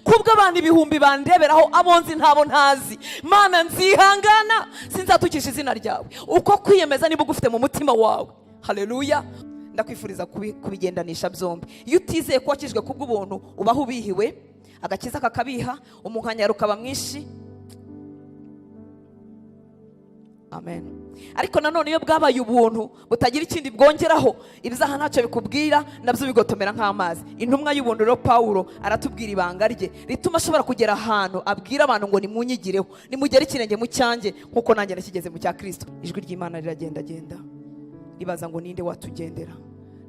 Kubwo abantu ibihumbi bandeberaho, abo nzi ntabo ntazi, Mana nzihangana, sinzatukisha izina ryawe. Uko kwiyemeza niba ugufite mu mutima wawe, haleluya. Ndakwifuriza kubigendanisha byombi. Iyo utizeye ko wakijwe kubw'ubuntu, ubaho ubihiwe, agakiza kakabiha, umunkanyaro ukaba mwinshi. Amen. Ariko nanone iyo bwabaye ubuntu butagira ikindi bwongeraho, ibyaha ntacyo bikubwira, nabyo bigotomera nk'amazi. Intumwa y'ubuntu rero Pawulo aratubwira ibanga rye rituma ashobora kugera ahantu abwira abantu ngo nimunyigireho, nimugere ikirenge mu cyanjye nk'uko nanjye nakigeze mu cya Kristo. Ijwi ry'Imana riragendagenda ribaza ngo ninde watugendera,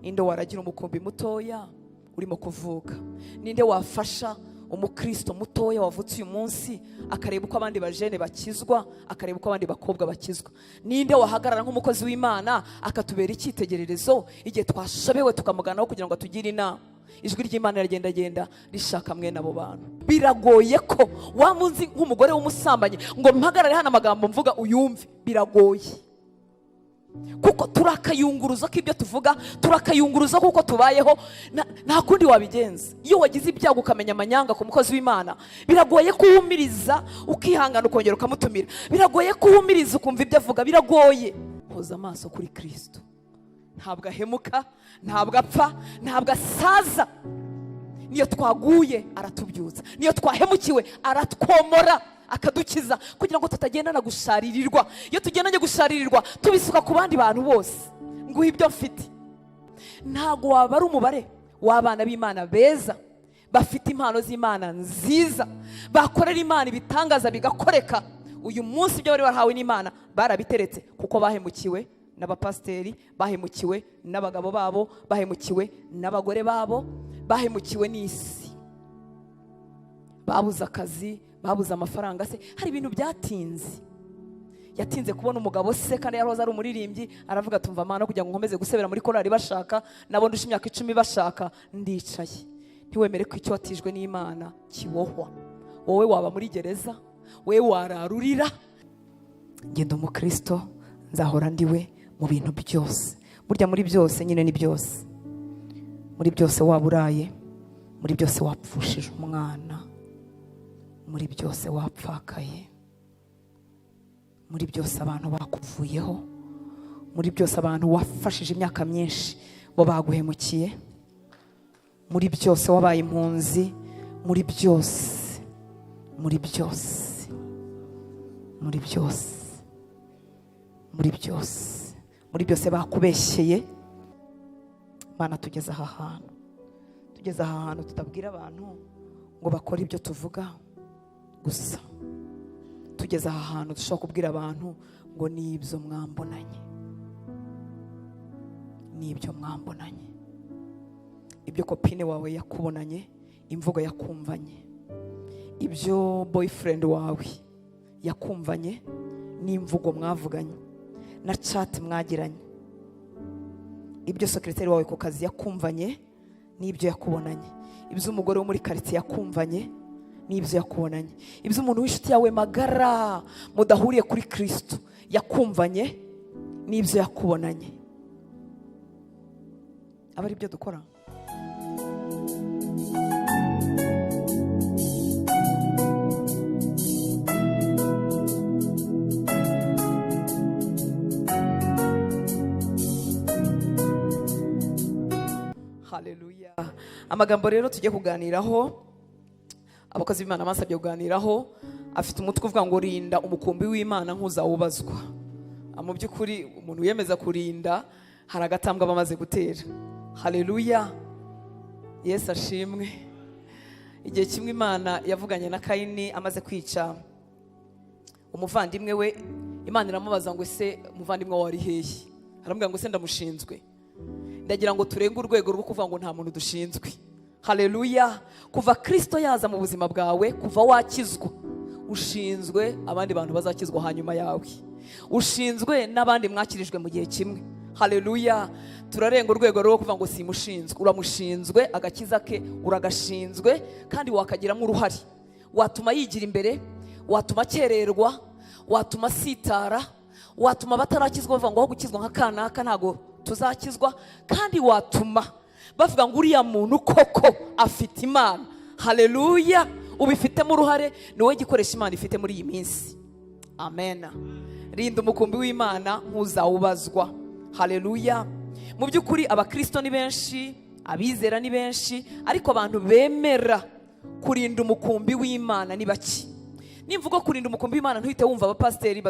ninde waragira umukumbi mutoya urimo kuvuka, ninde wafasha umukristo mutoya wavutse uyu munsi akareba uko abandi bajene bakizwa, akareba uko abandi bakobwa bakizwa, ninde wahagarara nk'umukozi w'Imana akatubera icyitegererezo igihe twashobewe tukamuganaho kugira ngo atugire inama. Ijwi ry'Imana riragendagenda rishaka mwene abo bantu. Biragoye ko waba unzi nk'umugore w'umusambanyi ngo mpagarare hano amagambo mvuga uyumve, biragoye kuko turakayunguruza k'ibyo tuvuga, turakayunguruza kuko tubayeho, nta kundi wabigenza. Iyo wagize ibyago ukamenya amanyanga ku mukozi w'Imana, biragoye kuwumiriza ukihangana ukongera ukamutumira, biragoye kuwumiriza ukumva ibyo avuga, biragoye. Hoza amaso kuri Kristo, ntabwo ahemuka, ntabwo apfa, ntabwo asaza. Niyo twaguye aratubyutsa, niyo twahemukiwe aratwomora akadukiza, kugira ngo tutagendana gusharirirwa. Iyo tugendanye gusharirirwa tubisuka ku bandi bantu bose. Nguha ibyo mfite. Ntabwo waba ari umubare w'abana b'Imana beza bafite impano z'Imana nziza, bakorera Imana ibitangaza bigakoreka. Uyu munsi ibyo bari barahawe n'Imana barabiteretse kuko bahemukiwe n'abapasiteri, bahemukiwe n'abagabo babo, bahemukiwe n'abagore babo, bahemukiwe n'isi, babuze akazi, babuze amafaranga. Se hari ibintu byatinze, yatinze kubona umugabo se kandi yahoze ari umuririmbyi, aravuga ati umva Mana, kugira ngo nkomeze gusebera muri korali bashaka, nabo ndusha imyaka 10 bashaka, ndicaye. Ntiwemere ko icyo watijwe n'Imana kibohwa. Wowe waba muri gereza, wowe wararurira. Ngenda umukristo, nzahora ndiwe mu bintu byose. Burya muri byose nyine ni byose, muri byose waba uraye, muri byose wapfushije umwana, muri byose wapfakaye, muri byose abantu bakuvuyeho, muri byose abantu wafashije imyaka myinshi bo baguhemukiye, muri byose wabaye impunzi, muri byose, muri byose, muri byose, muri byose, muri byose bakubeshyeye. Mana, tugeze aha hantu, tugeze aha hantu tutabwira abantu ngo bakore ibyo tuvuga gusa. Tugeze aha hantu dushobora kubwira abantu ngo nibyo mwambonanye, nibyo mwambonanye, ibyo copine wawe yakubonanye, imvugo yakumvanye, ibyo boyfriend wawe yakumvanye n'imvugo mwavuganye na chat mwagiranye, ibyo secretary wawe ku kazi yakumvanye n'ibyo yakubonanye, ibyo umugore wo muri quartier yakumvanye n'ibyo yakubonanye, ibyo umuntu w'inshuti yawe magara mudahuriye kuri Kristo yakumvanye n'ibyo yakubonanye, aba ari byo dukora. Haleluya. Amagambo rero tujye kuganiraho, abakozi b'Imana basabye kuganiraho, afite umutwe uvuga ngo rinda umukumbi w'Imana nk'uzawubazwa. Mu by'ukuri umuntu wiyemeza kurinda hari agatambwe aba amaze gutera. Haleluya, Yesu ashimwe. Igihe kimwe Imana yavuganye na Kayini amaze kwica umuvandimwe we, Imana iramubaza ngo ese umuvandimwe wawe ari hehe? Aramubwira ngo ese ndamushinzwe. Ndagira ngo turenge urwego rwo kuvuga ngo nta muntu dushinzwe. Haleluya. Kuva Kristo yaza mu buzima bwawe, kuva wakizwa, ushinzwe abandi bantu bazakizwa hanyuma yawe, ushinzwe n'abandi mwakirijwe mu gihe kimwe. Haleluya. Turarenga urwego rwo kuvuga ngo simushinzwe. Uramushinzwe, agakiza ke uragashinzwe, kandi wakagiramo uruhare. Watuma yigira imbere, watuma akererwa, watuma asitara, watuma abatarakizwa bavuga ngo aho gukizwa nka kanaka ntago tuzakizwa, kandi watuma bavuga ngo uriya muntu koko afite Imana. Haleluya! Ubifitemo uruhare, ni wowe gikoresha Imana ifite muri iyi minsi. Amen. Rinda umukumbi w'Imana nk'uzawubazwa. Haleluya! Mu by'ukuri abakristo ni benshi, abizera ni benshi, ariko abantu bemera kurinda umukumbi w'Imana ni bake. Nimvuga kurinda umukumbi w'Imana, ntuhite wumva abapasiteri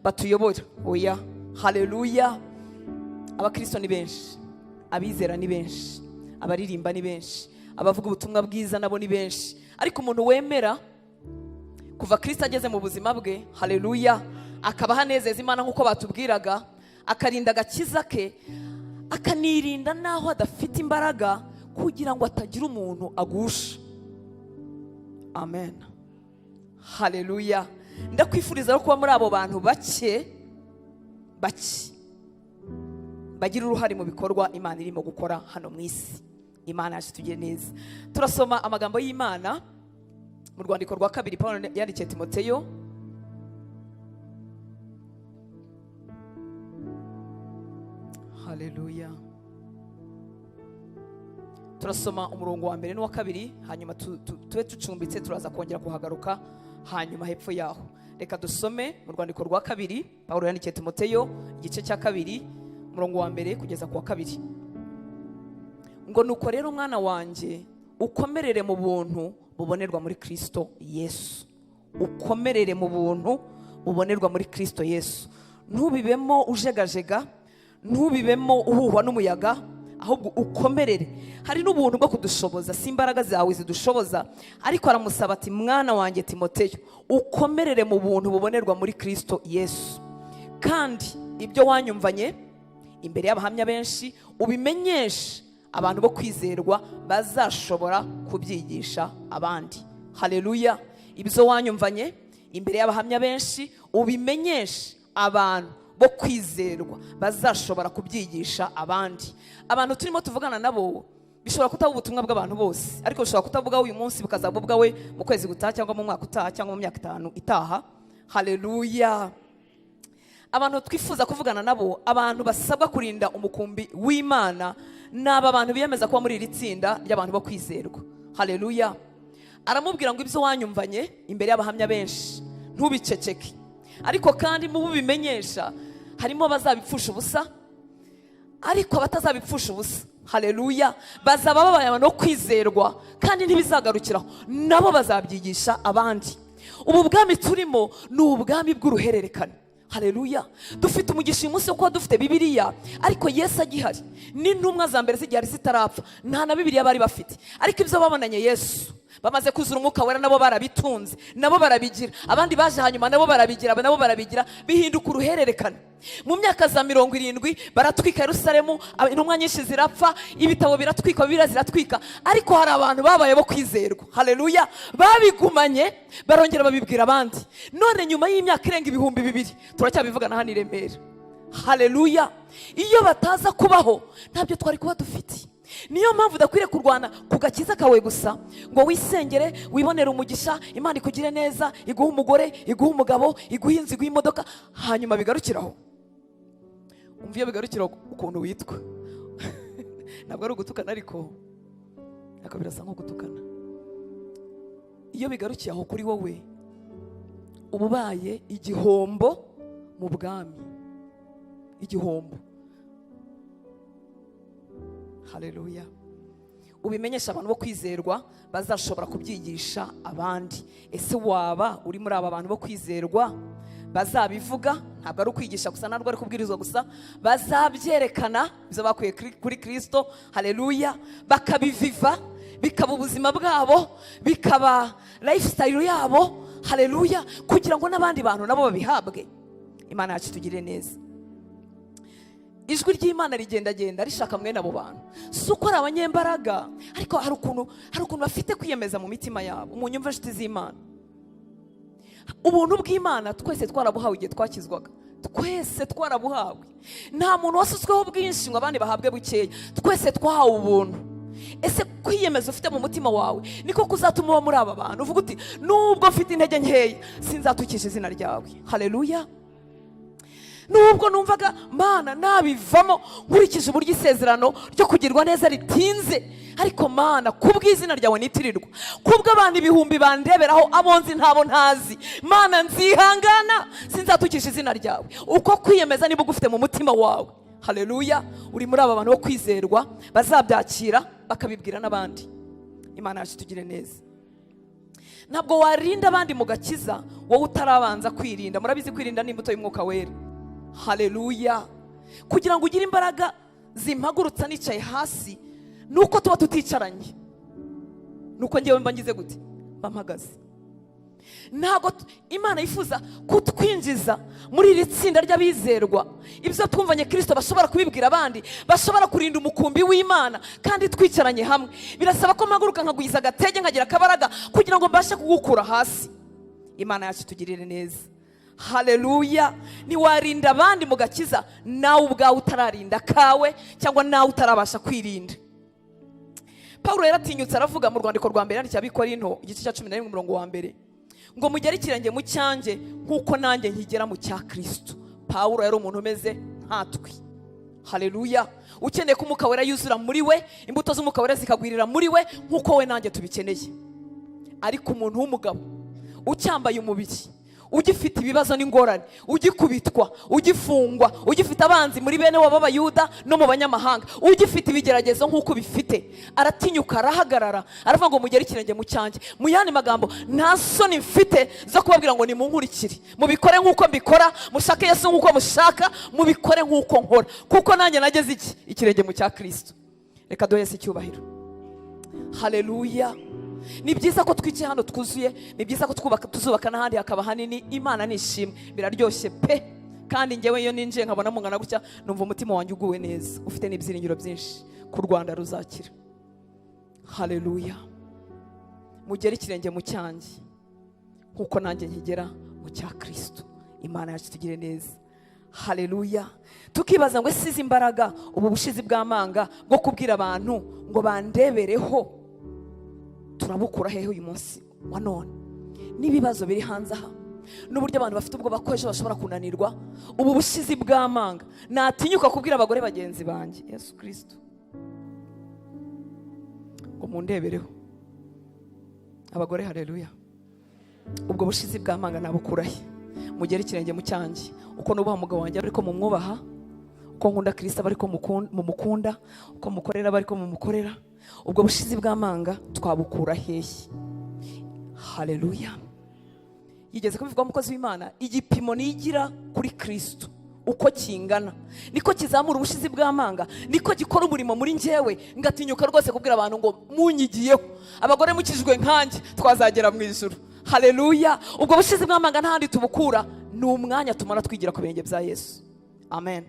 batuyobora. Oya. Haleluya! Abakristo ni benshi, abizera ni benshi, abaririmba ni benshi, abavuga ubutumwa bwiza nabo ni benshi, ariko umuntu wemera kuva Kristo ageze mu buzima bwe, haleluya, akaba ahanezeza Imana nk'uko batubwiraga, akarinda agakiza ke, akanirinda n'aho adafite imbaraga kugira ngo atagira umuntu agusha. Amen. Haleluya! Ndakwifuriza kuba muri abo bantu bake bake bagira uruhare mu bikorwa Imana irimo gukora hano mu isi. Imana yacu tugire neza. Turasoma amagambo y'Imana mu rwandiko rwa kabiri Pawulo yandikiye Timoteyo. Haleluya! Turasoma umurongo wa mbere n'uwa kabiri, hanyuma tube tucumbitse, turaza kongera kuhagaruka hanyuma hepfo yaho. Reka dusome mu rwandiko rwa kabiri Pawulo yandikiye Timoteyo, igice cya kabiri, umurongo wa mbere kugeza ku wa kabiri. Ngo nuko rero mwana wanjye, ukomerere mu buntu bubonerwa muri Kristo Yesu. Ukomerere mu buntu bubonerwa muri Kristo Yesu. Ntubibemo ujegajega, ntubibemo uhuhwa n'umuyaga, ahubwo ukomerere. Hari n'ubuntu bwo kudushoboza, si imbaraga zawe zidushoboza, ariko aramusaba ati mwana wanjye Timoteyo, ukomerere mu buntu bubonerwa muri Kristo Yesu, kandi ibyo wanyumvanye imbere y'abahamya benshi ubimenyeshe abantu bo kwizerwa bazashobora kubyigisha abandi. Haleluya! Ibyo wanyumvanye imbere y'abahamya benshi ubimenyeshe abantu bo kwizerwa bazashobora kubyigisha abandi. Abantu turimo tuvugana nabo bishobora kutaba ubutumwa bw'abantu bose, ariko bishobora kutavuga uyu munsi bukazaba ubwawe mu kwezi gutaha, cyangwa mu mwaka utaha, cyangwa mu myaka 5 itaha. Haleluya! Abantu twifuza kuvugana nabo, abantu basabwa kurinda umukumbi w'Imana, ni aba bantu biyemeza kuba muri iri tsinda ry'abantu bo kwizerwa. Haleluya! Aramubwira ngo ibyo wanyumvanye imbere y'abahamya benshi ntubiceceke, ariko kandi mu bubimenyesha harimo abazabipfusha ubusa, ariko abatazabipfusha ubusa, haleluya, bazaba babaye abantu bo kwizerwa, kandi ntibizagarukiraho, nabo bazabyigisha abandi. Ubu bwami turimo ni ubwami bw'uruhererekane. Haleluya! Dufite umugisha uyu munsi wo kuba dufite Bibiliya, ariko Yesu agihari n'intumwa za mbere zigihari zitarapfa, nta na Bibiliya bari bafite, ariko ibyo babonanye Yesu bamaze kuzura umwuka wera nabo barabitunze, nabo barabigira, abandi baje hanyuma nabo barabigira, nabo barabigira, bihinduka uruhererekane. Mu myaka za 70 baratwika Yerusalemu, intumwa nyinshi zirapfa, ibitabo biratwikwa, Bibiliya ziratwika, ariko hari abantu babaye bo kwizerwa. Haleluya! Babigumanye barongera babibwira abandi. None nyuma y'imyaka irenga 2000 turacyabivugana hano i Remera. Haleluya! Iyo bataza kubaho ntabyo twari kuba dufite. Niyo mpamvu udakwiriye kurwana ku gakiza kawe gusa ngo wisengere, wibonere umugisha, Imana ikugire neza, iguhe umugore, iguhe umugabo, iguhe inzu, iguhe imodoka, hanyuma bigarukiraho. Umva iyo bigarukiraho ukuntu witwa. Ntabwo ari ugutukana, ariko birasa nko gutukana. Iyo bigarukiye aho kuri wowe, uba ubaye igihombo mu bwami. Igihombo. Haleluya! Ubimenyesha abantu bo kwizerwa bazashobora kubyigisha abandi. Ese waba uri muri aba bantu bo kwizerwa bazabivuga? Ntabwo ari ukwigisha gusa, ntabwo ari kubwirizwa gusa, bazabyerekana ibyo bakuye kuri Kristo. Haleluya! Bakabiviva, bikaba ubuzima bwabo, bikaba lifestyle yabo. Haleluya! Kugira ngo n'abandi bantu nabo babihabwe. Imana yacu tugire neza. Ijwi ry'Imana rigendagenda rishaka mwene abo bantu. Si uko ari abanyembaraga, ariko hari ukuntu bafite kwiyemeza mu mitima yabo. Munyumve inshuti z'Imana, ubuntu bw'Imana twese twarabuhawe igihe twakizwaga, twese twarabuhawe. Nta muntu wasutsweho bwinshi ngo abandi bahabwe bukeya, twese twahawe ubuntu. Ese kwiyemeza ufite mu mutima wawe niko kuzatuma uba muri aba bantu uvuga uti nubwo mfite intege nkeya sinzatukisha izina ryawe. Haleluya! Nubwo numvaga Mana nabivamo nkurikije uburyo isezerano ryo kugirwa neza ritinze, ariko Mana, kubw'izina ryawe nitirirwa, kubw'abantu ibihumbi bandeberaho, abo nzi ntabo ntazi, Mana, nzihangana, sinzatukisha izina ryawe. Uko kwiyemeza niba ugufite mu mutima wawe, haleluya, uri muri aba bantu bo kwizerwa bazabyakira bakabibwira n'abandi. Imana yacu tugire neza. Ntabwo warinda abandi mu gakiza wowe utarabanza kwirinda. Murabizi, kwirinda ni imbuto y'Umwuka Wera. Haleluya. Kugira ngo ugire imbaraga zimpagurutsa nicaye hasi, nuko tuba tuticaranye, nuko ngewe mba ngize gute? Mba mpagaze. Ntabwo Imana yifuza kutwinjiza muri iri tsinda ry'abizerwa, ibyo twumvanye Kirisito bashobora kubibwira abandi, bashobora kurinda umukumbi w'Imana kandi twicaranye hamwe. Birasaba ko mpaguruka, nkagwiza agatege, nkagira akabaraga kugira ngo mbashe kugukura hasi. Imana yacu tugirire neza. Haleluya. Ntiwarinda abandi mu gakiza nawe ubwawe utararinda kawe, cyangwa nawe utarabasha kwirinda. Paul yaratinyutse aravuga mu rwandiko rwa mbere yandikiye Abikorinto, igice cya 11, umurongo wa mbere, ngo: "Mugere ikirenge mu cyanjye nk'uko nanjye nkigera mu cya Kristo." Pawulo yari umuntu umeze nkatwe, haleluya, ukeneye ko Umwuka Wera yuzura muri we, imbuto z'Umwuka Wera zikagwirira muri we nk'uko we nanjye tubikeneye. Ariko umuntu w'umugabo ucyambaye umubiri, ugifite ibibazo n'ingorane, ugikubitwa, ugifungwa, ugifite abanzi muri bene wabo b'Abayuda no mu banyamahanga, ugifite ibigeragezo nk'uko bifite, aratinyuka, arahagarara, aravuga ngo: "Mugere ikirenge mu cyanjye." Mu yandi magambo, nta soni mfite zo kubabwira ngo nimunkurikire, mubikore nk'uko mbikora, mushake Yesu nk'uko mushaka, mubikore nk'uko nkora, kuko nanjye nageze iki? Ikirenge mu cya Kirisito. Reka duhe Yesu icyubahiro. Haleluya. Ni byiza ko twicaye hano twuzuye, ni byiza ko twubaka, tuzubaka n'ahandi hakaba hanini. Imana ni ishimwe, biraryoshye pe. Kandi ngewe iyo ninjiye nkabona mungana gutya, numva umutima wanjye uguwe neza, ufite n'ibyiringiro byinshi ku Rwanda ruzakira. Haleluya. Mugere ikirenge mu cyanjye nk'uko nanjye nkigera mu cya Kirisito. Imana yacu tugire neza. Haleluya. Tukibaza ngo: ese izi imbaraga, ubu bushizi bw'amanga bwo kubwira abantu ngo bandebereho, turabukura hehe uyu munsi wa none, n'ibibazo biri hanze aha, n'uburyo abantu bafite ubwoba ko ejo bashobora kunanirwa? Ubu bushizi bw'amanga natinyuka kubwira abagore bagenzi banjye, Yesu Kirisito, ngo mundebereho, abagore, haleluya, ubwo bushizi bw'amanga nabukura he? Mugere ikirenge mu cyanjye. Uko nubaha umugabo wanjye ariko mumwubaha, uko nkunda Kirisito aba ariko mumukunda, uko mukorera aba ariko mumukorera. Ubwo bushizi bw'amanga twabukura hehe? Haleluya. Yigeze kubivuga umukozi w'Imana: igipimo nigira kuri Kirisito uko kingana niko kizamura ubushizi bw'amanga, niko gikora umurimo muri njyewe, ngatinyuka rwose kubwira abantu ngo munyigiyeho, abagore mukijwe nkanjye, twazagera mu ijuru. Haleluya. Ubwo bushizi bw'amanga nta handi tubukura, ni umwanya tumara twigira ku birenge bya Yesu. Amen,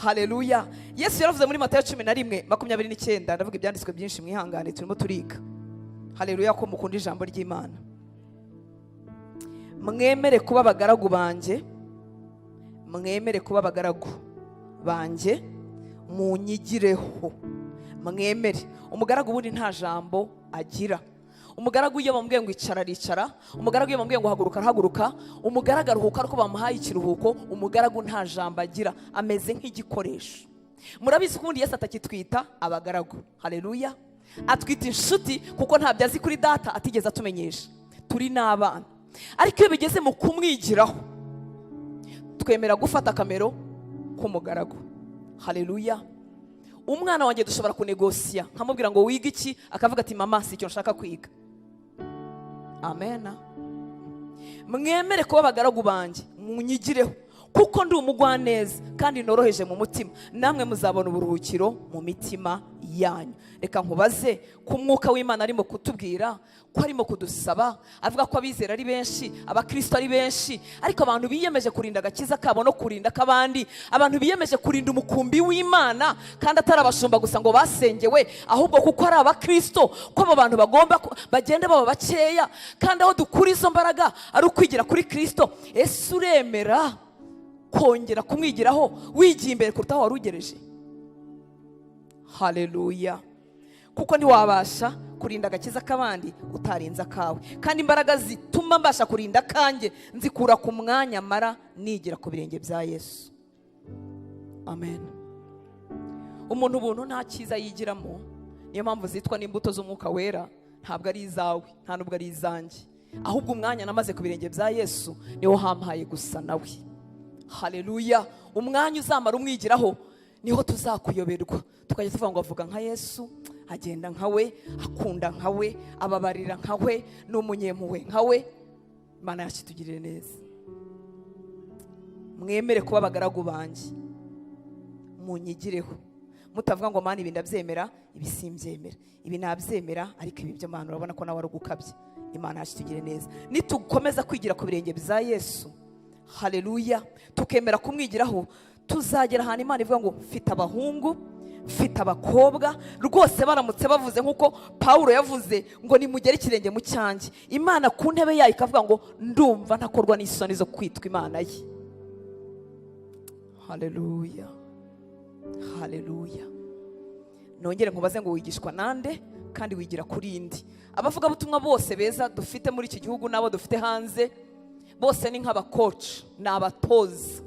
haleluya. Yesu yaravuze muri Matayo 11:29. Ndavuga ibyanditswe byinshi, mwihangane, turimo turiga. Haleluya, ko mukunda ijambo ry'Imana. "Mwemere kuba abagaragu banjye, mwemere kuba abagaragu banjye, munyigireho." Mwemere. Umugaragu ubundi nta jambo agira. Umugaragu iyo bamubwiye ngo icara, aricara. Umugaragu iyo bamubwiye ngo haguruka, arahaguruka. Umugaragu aruhuka ariko bamuhaye ikiruhuko. Umugaragu nta jambo agira, ameze nk'igikoresho. Murabizi ko ubundi Yesu atakitwita abagaragu. Haleluya. Atwita inshuti, kuko ntabyo azi kuri Data atigeze atumenyesha, turi n'abana. Ariko iyo bigeze mu kumwigiraho, twemera gufata akamero k'umugaragu. Haleluya. Umwana wanjye dushobora kunegosiya, nkamubwira ngo wige iki, akavuga ati: "Mama, si icyo nshaka kwiga." Amen. "Mwemere kuba abagaragu banjye, munyigireho, kuko ndi umugwaneza kandi noroheje mu mutima, namwe muzabona uburuhukiro mu mitima yanyu." Reka nkubaze: ku Mwuka w'Imana arimo kutubwira, ko arimo kudusaba, avuga ko abizera ari benshi, abakristo ari benshi, ariko abantu biyemeje kurinda agakiza kabo no kurinda ak'abandi, abantu biyemeje kurinda umukumbi w'Imana, kandi atari abashumba gusa ngo basengewe, ahubwo kuko ari abakristo, ko abo bantu bagomba bagenda baba bakeya, kandi aho dukura izo mbaraga ari ukwigira kuri Kristo. Ese uremera kongera kumwigiraho, wigiye imbere kuruta aho wari ugereje? Haleluya. Kuko ntiwabasha kurinda agakiza k'abandi utarinze akawe. Kandi imbaraga zituma mbasha kurinda akanjye nzikura ku mwanya mara nigira ku birenge bya Yesu. Amen. Umuntu ubuntu nta cyiza yigiramo. Niyo mpamvu zitwa n'imbuto z'Umwuka Wera. Ntabwo ari izawe, nta nubwo ari izanjye, ahubwo umwanya namaze ku birenge bya Yesu niwo hampaye gusa nawe. Haleluya! Umwanya uzamara umwigiraho niho tuzakuyoberwa, tukajya tuvuga ngo avuga nka Yesu, agenda nka we, akunda nka we, ababarira nka we, ni umunyempuhwe nka we. Imana yacu itugirire neza. Mwemere kuba abagaragu banjye, munyigireho. Mutavuga ngo: "Mana, ibi ndabyemera, ibi simbyemera, ibi nabyemera, ariko ibi byo, Mana, urabona ko nawe ari ugukabya." Imana yacu itugire neza. Nitukomeza kwigira ku birenge bya Yesu, haleluya, tukemera kumwigiraho, tuzagera ahantu Imana ivuga ngo: "Mfite abahungu, mfite abakobwa." Rwose baramutse bavuze nk'uko Pawulo yavuze ngo: "Nimugere ikirenge mu cyanjye," Imana ku ntebe yayo ikavuga ngo: "Ndumva ntakorwa n'isoni zo kwitwa Imana ye." Haleluya, haleluya! Nongere nkubaze ngo: wigishwa nande kandi wigira kuri indi? Abavugabutumwa bose beza dufite muri iki gihugu n'abo dufite hanze, bose ni nk'abakoci, ni abatoza,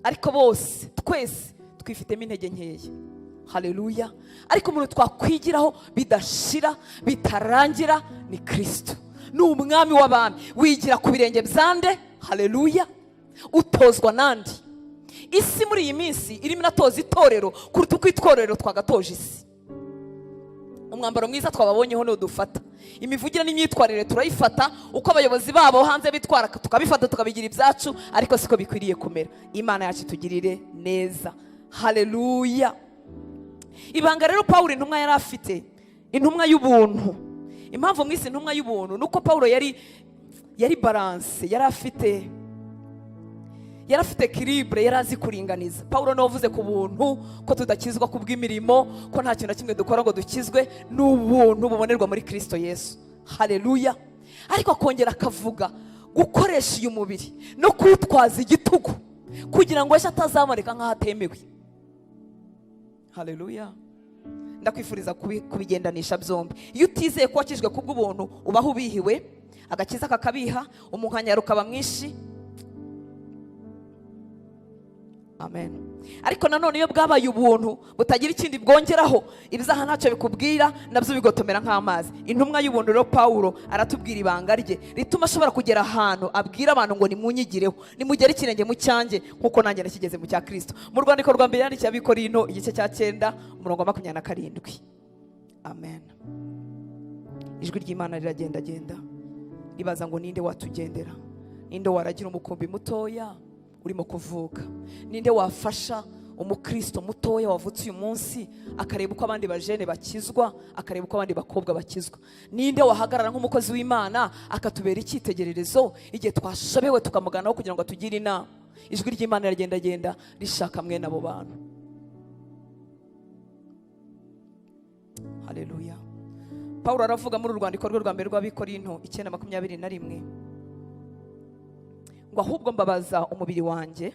ariko bose, twese twifitemo intege nkeya. Haleluya! Ariko umuntu twakwigiraho bidashira, bitarangira, ni Kirisito, ni Umwami w'abami. Wigira ku birenge byande? Haleluya! Utozwa nandi? Isi muri iyi minsi irimo inatoza itorero kuruta uko itorero twagatoje isi. Umwambaro mwiza twababonyeho niwo dufata, imivugire n'imyitwarire turayifata, uko abayobozi babo hanze bitwara tukabifata, tukabigira ibyacu, ariko siko bikwiriye kumera. Imana yacu itugirire neza. Haleluya! Ibanga rero Pawulo intumwa yari afite, intumwa y'ubuntu, impamvu mwise intumwa y'ubuntu ni uko Pawulo yari balance, yari afite équilibre, yari azi kuringaniza. Pawulo niwe wavuze ku buntu, ko tudakizwa ku bw'imirimo, ko nta kintu na kimwe dukora ngo dukizwe, ni ubuntu bubonerwa muri Kirisito Yesu. Haleluya! Ariko akongera akavuga gukoresha uyu mubiri no kuwutwaza igitugu kugira ngo ejo atazaboneka nk'aho atemewe. Haleluya! Ndakwifuriza kubigendanisha byombi. Iyo utizeye ko wakijwe kubw'ubuntu, ubaho ubihiwe, agakiza kakabiha, umunkanyaro ukaba mwinshi. Amen. Ariko nanone iyo bwabaye ubuntu butagira ikindi bwongeraho, ibyaha ntacyo bikubwira, nabyo bigotomera nk'amazi. Intumwa y'ubuntu rero Pawulo aratubwira ibanga rye rituma ashobora kugera ahantu abwira abantu ngo: "Nimunyigireho, nimugere ikirenge mu cyanjye nk'uko nanjye nakigeze mu cya Kirisito." Mu rwandiko rwa mbere yandikiye Abakorinto, igice cya 9, umurongo wa 27. Amen. Ijwi ry'Imana riragendagenda ribaza ngo: "Ninde watugendera? Ninde waragira umukumbi mutoya urimo kuvuka? Ninde wafasha umukristo mutoya wavutse uyu munsi, akareba uko abandi bajene bakizwa, akareba uko abandi bakobwa bakizwa? Ninde wahagarara nk'umukozi w'Imana, akatubera icyitegererezo igihe twashobewe, tukamuganaho kugira ngo atugire inama?" Ijwi ry'Imana riragendagenda rishaka mwene abo bantu. Haleluya! Pawulo aravuga muri uru rwandiko rwe rwa mbere rw'Abikorinto, 9:21, ngo: "Ahubwo mbabaza umubiri wanjye,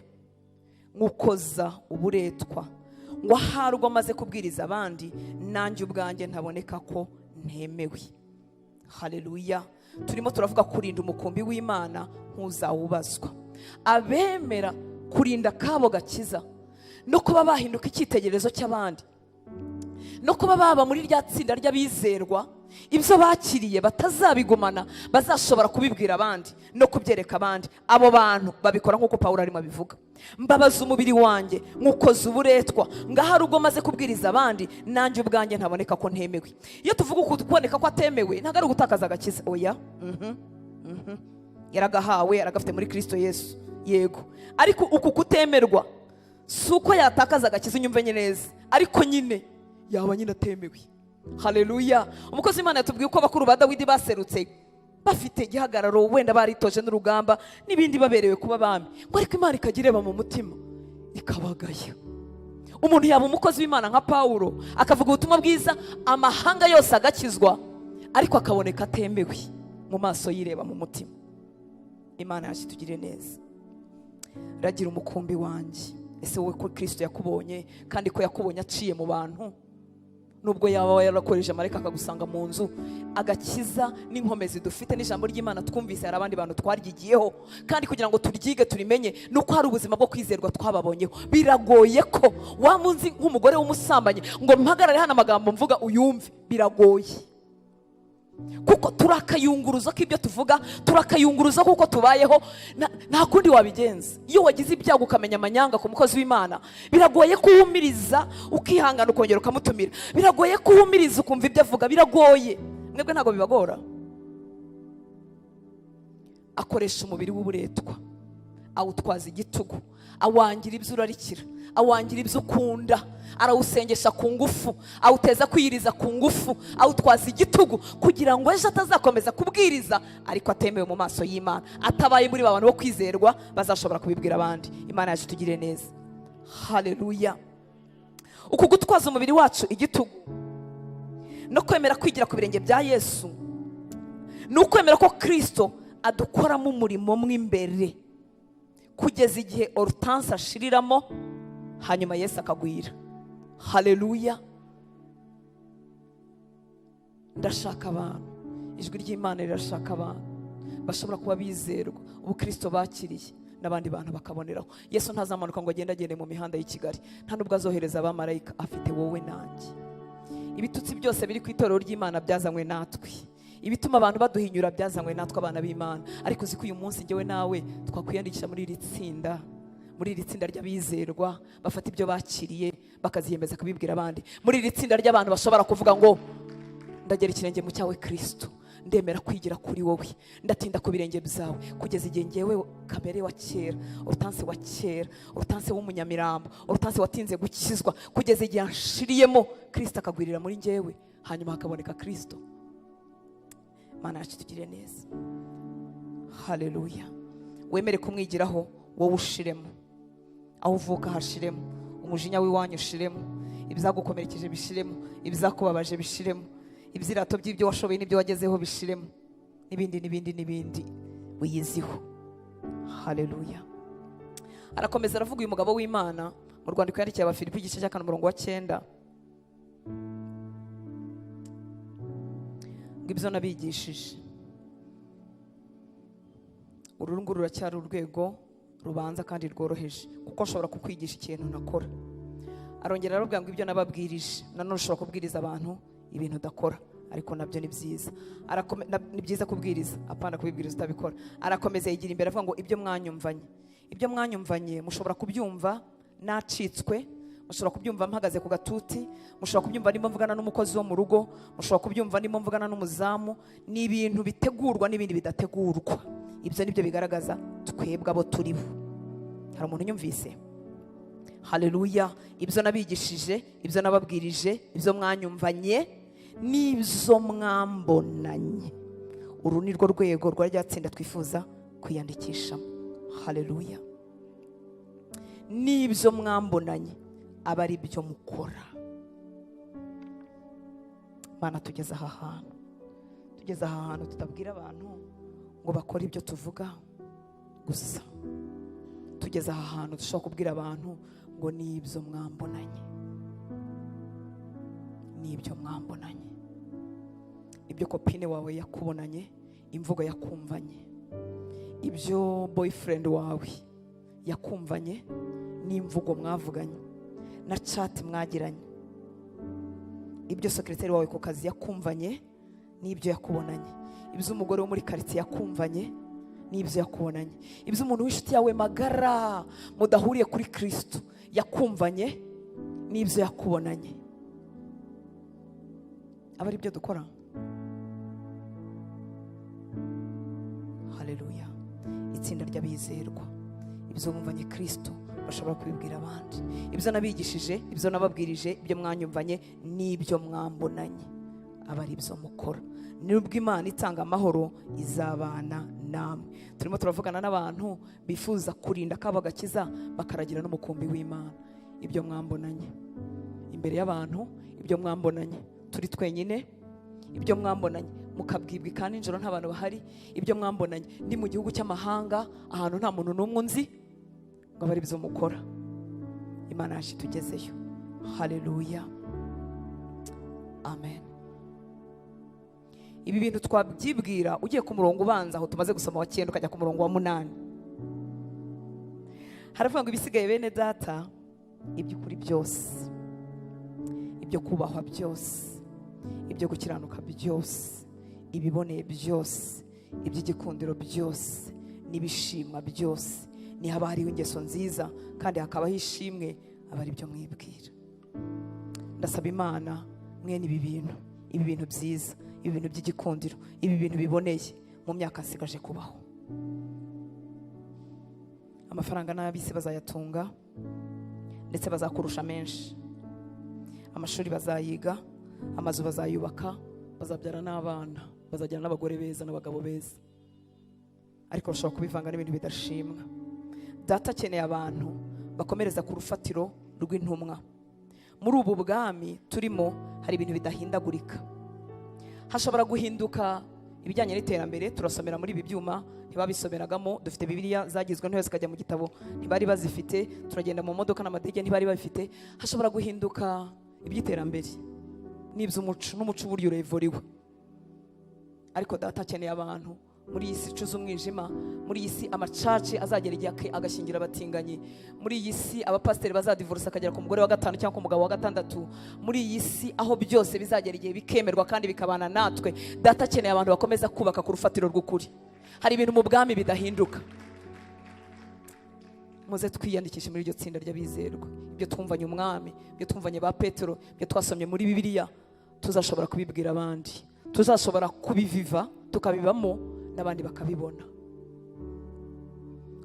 nywukoza uburetwa, ngo ahari ubwo maze kubwiriza abandi, nanjye ubwanjye ntaboneka ko ntemewe." Haleluya! Turimo turavuga kurinda umukumbi w'Imana nk'uzawubazwa. Abemera kurinda akabo gakiza no kuba bahinduka icyitegererezo cy'abandi, no kuba baba muri rya tsinda ry'abizerwa, ibyo bakiriye batazabigumana, bazashobora kubibwira abandi no kubyereka abandi, abo bantu babikora nk'uko Pawulo arimo abivuga: "Mbabaza umubiri wanjye, nywukoza uburetwa, ngo ahari ubwo maze kubwiriza abandi, nanjye ubwanjye ntaboneka ko ntemewe." Iyo tuvuga uku kuboneka ko atemewe, ntabwo ari ugutakaza agakiza, oya. Yaragahawe, yaragafite muri Kirisito Yesu, yego. Ariko uku kutemerwa si uko yatakaza agakiza, unyumve neza, ariko nyine yaba nyine atemewe. Haleluya! Umukozi w'Imana yatubwiye uko abakuru ba Dawidi baserutse bafite igihagararo, wenda baritoje n'urugamba n'ibindi, baberewe kuba abami, ngo ariko Imana ikajya ireba mu mutima ikabagaya. Umuntu yaba umukozi w'Imana nka Pawulo, akavuga ubutumwa bwiza, amahanga yose agakizwa, ariko akaboneka atemewe mu maso yireba mu mutima. Imana yacu itugirire neza. Ragira umukumbi wanjye. Ese wowe ko Kirisito yakubonye, kandi ko yakubonye aciye mu bantu, Nubwo yaba yarakoresheje marayika akagusanga mu nzu, agakiza n'inkomezi dufite n'ijambo ry'Imana twumvise, hari abandi bantu twaryigiyeho. Kandi kugira ngo turyige turimenye, ni uko hari ubuzima bwo kwizerwa twababonyeho. Biragoye ko waba unzi nk'umugore w'umusambanyi ngo mpagarare hano, amagambo mvuga uyumve. Biragoye, kuko turi akayunguruzo k'ibyo tuvuga, turi akayunguruzo kuko tubayeho. Nta kundi wabigenza. Iyo wagize ibyago ukamenya amanyanga ku mukozi w'Imana, biragoye ko uhumiriza ukihangana ukongera ukamutumira. Biragoye ko uhumiriza ukumva ibyo avuga. Biragoye. Mwebwe ntabwo bibagora? Akoresha umubiri w'uburetwa, awutwaza igitugu, awangira ibyo urarikira, awangira ibyo ukunda, arawusengesha ku ngufu, awuteza kwiyiriza ku ngufu, awutwaza igitugu kugira ngo ejo atazakomeza kubwiriza ariko atemewe mu maso y'Imana, atabaye muri ba bantu bo kwizerwa bazashobora kubibwira abandi. Imana yacu itugirire neza. Haleluya. Uku gutwaza umubiri wacu igitugu no kwemera kwigira ku birenge bya Yesu ni ukwemera ko Kirisito adukoramo umurimo mo imbere kugeza igihe Hortense ashiriramo, hanyuma Yesu akagwira. Haleluya. Ndashaka abantu, ijwi ry'Imana rirashaka abantu bashobora kuba bizerwa, ubukristo bakiriye n'abandi bantu bakaboneraho. Yesu ntazamanuka ngo agende agende mu mihanda y'i Kigali, nta nubwo azohereza abamarayika, afite wowe nanjye. Ibitutsi byose biri ku itorero ry'Imana byazanywe natwe. Ibituma abantu baduhinyura byazanywe natwe, abana b'Imana. Ariko uzi ko uyu munsi njyewe nawe twakwiyandikisha muri iri tsinda ry'abizerwa bafata ibyo bakiriye bakaziyemeza kubibwira abandi, muri iri tsinda ry'abantu bashobora kuvuga ngo: "Ndagera ikirenge mu cyawe Kirisito, ndemera kwigira kuri wowe, ndatinda ku birenge byawe kugeza igihe ngewe kamere wa kera, Hortense wa kera, Hortense w'umunyamirambo, Hortense watinze gukizwa, kugeza igihe anshiriyemo, Kirisito akagwirira muri ngewe, hanyuma hakaboneka Kirisito." Mana yacu tugire neza. Haleluya. Wemere kumwigiraho, wowe ushiremo, aho uvuka hashiremo, umujinya w'iwanyu ushiremo, ibyagukomerekeje bishiremo, ibyakubabaje bishiremo, ibyirato by'ibyo washoboye n'ibyo wagezeho bishiremo, n'ibindi n'ibindi n'ibindi wiyiziho. Haleluya. Arakomeza aravuga uyu mugabo w'Imana mu rwandiko yandikiye Abafilipi, igice cya 4, umurongo wa 9, ngo: "Ibyo nabigishije." Uru nguru ruracyari urwego rubanza kandi rworoheje, kuko nshobora kukwigisha ikintu ntakora. Arongera arababwira ngo: "Ibyo nababwirije." Nanone ushobora kubwiriza abantu ibintu udakora, ariko nabyo ni byiza. Ni byiza kubwiriza, apana kubibwiriza utabikora. Arakomeza yigira imbere avuga ngo: "Ibyo mwanyumvanye." Ibyo mwanyumvanye mushobora kubyumva nacitswe, mushobora kubyumva mpagaze ku gatuti, mushobora kubyumva ndimo mvugana n'umukozi wo mu rugo, mushobora kubyumva ndimo mvugana n'umuzamu. Ni ibintu bitegurwa n'ibindi bidategurwa. Ibyo ni byo bigaragaza twebwe abo turi bo. Hari umuntu unyumvise? Haleluya. "Ibyo nabigishije, ibyo nababwirije, ibyo mwanyumvanye n'ibyo mwambonanye." Uru ni rwo rwego rwa rya tsinda twifuza kwiyandikishamo. Haleluya. "N'ibyo mwambonanye aba ari byo mukora." Mana, tugeze aha hantu, tugeze aha hantu tutabwira abantu ngo bakore ibyo tuvuga gusa. Tugeze aha hantu dushobora kubwira abantu ngo: "N'ibyo mwambonanye, n'ibyo mwambonanye." Ibyo copine wawe yakubonanye, imvugo yakumvanye, ibyo boyfriend wawe yakumvanye n'imvugo mwavuganye na chat mwagiranye, ibyo secrétaire wawe ku kazi yakumvanye n'ibyo yakubonanye, ibyo umugore wo muri karitsiye yakumvanye n'ibyo yakubonanye, ibyo umuntu w'inshuti yawe magara mudahuriye kuri Kirisito yakumvanye n'ibyo yakubonanye, aba ari byo dukora. Haleluya. Itsinda ry'abizerwa, ibyo bumvanye Kirisito bashobora kubibwira abandi. "Ibyo nabigishije, ibyo nababwirije, ibyo mwanyumvanye n'ibyo mwambonanye aba ari byo mukora. Nubwo Imana itanga amahoro izabana namwe." Turimo turavugana n'abantu bifuza kurinda akabo gakiza, bakaragira n'umukumbi w'Imana. Ibyo mwambonanye imbere y'abantu, ibyo mwambonanye turi twenyine, ibyo mwambonanye mukabwibwa kandi nijoro nta bantu bahari, ibyo mwambonanye ndi mu gihugu cy'amahanga, ahantu nta muntu n'umwe unzi, ngo abe ari byo mukora. Imana yacu itugezeyo. Haleluya. Amen. Ibi bintu twabyibwira ugiye ku murongo ubanza aho tumaze gusoma wa 9, ukajya ku murongo wa 8, haravuga ngo: "Ibisigaye, bene Data, iby'ukuri byose, ibyo kubahwa byose, ibyo gukiranuka byose, ibiboneye byose, iby'igikundiro byose n'ibishimwa byose, nihaba hariho ingeso nziza kandi hakabaho ishimwe, aba ari byo mwibwira." Ndasaba Imana mwene ibi bintu, ibi bintu byiza, ibi bintu by'igikundiro, ibi bintu biboneye mu myaka nsigaje kubaho. Amafaranga n'ab'isi bazayatunga, ndetse bazakurusha menshi. Amashuri bazayiga, amazu bazayubaka, bazabyara n'abana, bazagira n'abagore beza n'abagabo beza, ariko bashobora kubivanga n'ibintu bidashimwa. Data akeneye abantu bakomereza ku rufatiro rw'intumwa. Muri ubu bwami turimo hari ibintu bidahindagurika. Hashobora guhinduka ibijyanye n'iterambere. Turasomera muri ibi byuma, ntibabisomeragamo. Dufite Bibiliya zagizwe ntoya zikajya mu gitabo, ntibari bazifite. Turagenda mu modoka n'amadege, ntibari babifite. Hashobora guhinduka iby'iterambere n'iby'umuco, n'umuco uburyo urevuriwe, ariko Data akeneye abantu muri iyi si icuze umwijima, muri iyi si ama church azagera igihe agashyingira abatinganyi, muri iyi si abapasiteri bazadivorisa akagera ku mugore wa gatanu cyangwa ku mugabo wa gatandatu, muri iyi si aho byose bizagera igihe bikemerwa kandi bikabana natwe. Data akeneye abantu bakomeza kubaka ku rufatiro rw'ukuri. Hari ibintu mu bwami bidahinduka. Muze twiyandikishe muri iryo tsinda ry'abizerwa. Ibyo twumvanye Umwami, ibyo twumvanye ba Petero, ibyo twasomye muri Bibiliya, tuzashobora kubibwira abandi, tuzashobora kubiviva, tukabibamo n'abandi bakabibona.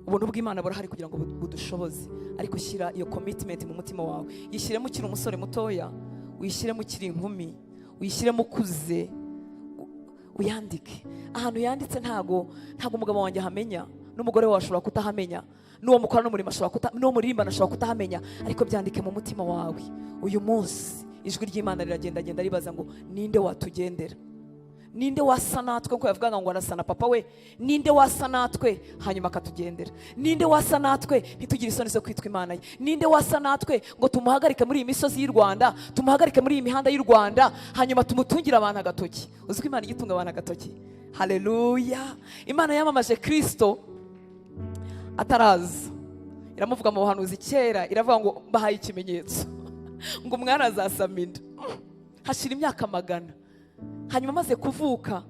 Ubuntu bw'Imana burahari kugira ngo budushoboze, ariko shyira iyo commitment mu mutima wawe. Yishyiremo ukiri umusore mutoya, uyishyiremo ukiri inkumi, uyishyiremo ukuze, uyandike ahantu yanditse. Ntago umugabo wanjye ahamenya, n'umugore wawe ashobora kutahamenya, n'uwo mukora n'umurimo ashobora kuta, n'uwo muririmbana ashobora kutahamenya, ariko byandike mu mutima wawe. Uyu munsi ijwi ry'Imana riragendagenda ribaza ngo: "Ninde watugendera? Ninde wasa natwe?" Nkuko yavugaga ngo arasa na papa we. Ninde wasa natwe hanyuma akatugendera? Ninde wasa natwe ntitugire isoni zo kwitwa Imana ye? Ninde wasa natwe ngo tumuhagarike muri iyi misozi y'u Rwanda, tumuhagarike muri iyi mihanda y'u Rwanda, hanyuma tumutungire abantu agatoki? Uzi ko Imana ijya itunga abantu agatoki? Haleluya! Imana yamamaje Kirisito ataraza, iramuvuga mu buhanuzi kera, iravuga ngo: "Mbahaye ikimenyetso ngo umwana azasama inda." Hashira imyaka magana, hanyuma amaze kuvuka,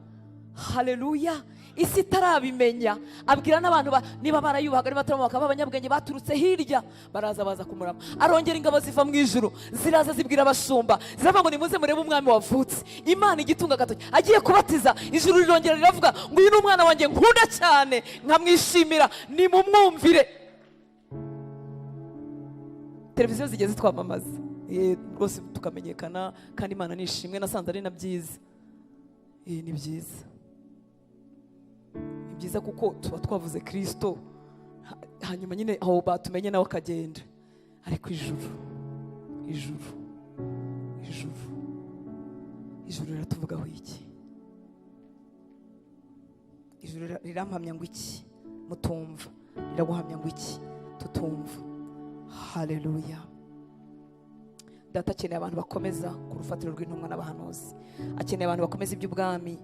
haleluya, isi itarabimenya, abwira n'abantu niba barayubahaga, niba bataramubaha, b'abanyabwenge baturutse hirya baraza, baza kumurama. Arongera ingabo ziva mu ijuru ziraza, zibwira abashumba, ziravuga ngo: "Nimuze murebe umwami wavutse." Imana igitunga agatoki. Agiye kubatiza, ijuru rirongera riravuga ngo: "Uyu ni umwana wanjye nkunda cyane nkamwishimira, nimumwumvire." Televiziyo zigeze zitwamamaza rwose tukamenyekana, kandi Imana nishimwe, nasanze ari na byiza. Ni byiza, ni byiza kuko tuba twavuze Kirisito, hanyuma nyine aho batumenye nawe akagenda. Ariko ijuru, ijuru, ijuru, ijuru riratuvugaho iki? Ijuru rirampamya ngo iki mutumva? Riraguhamya ngo iki tutumva? Haleluya! Data akeneye abantu bakomeza ku rufatiro rw'intumwa n'abahanuzi. Akeneye abantu bakomeza iby'ubwami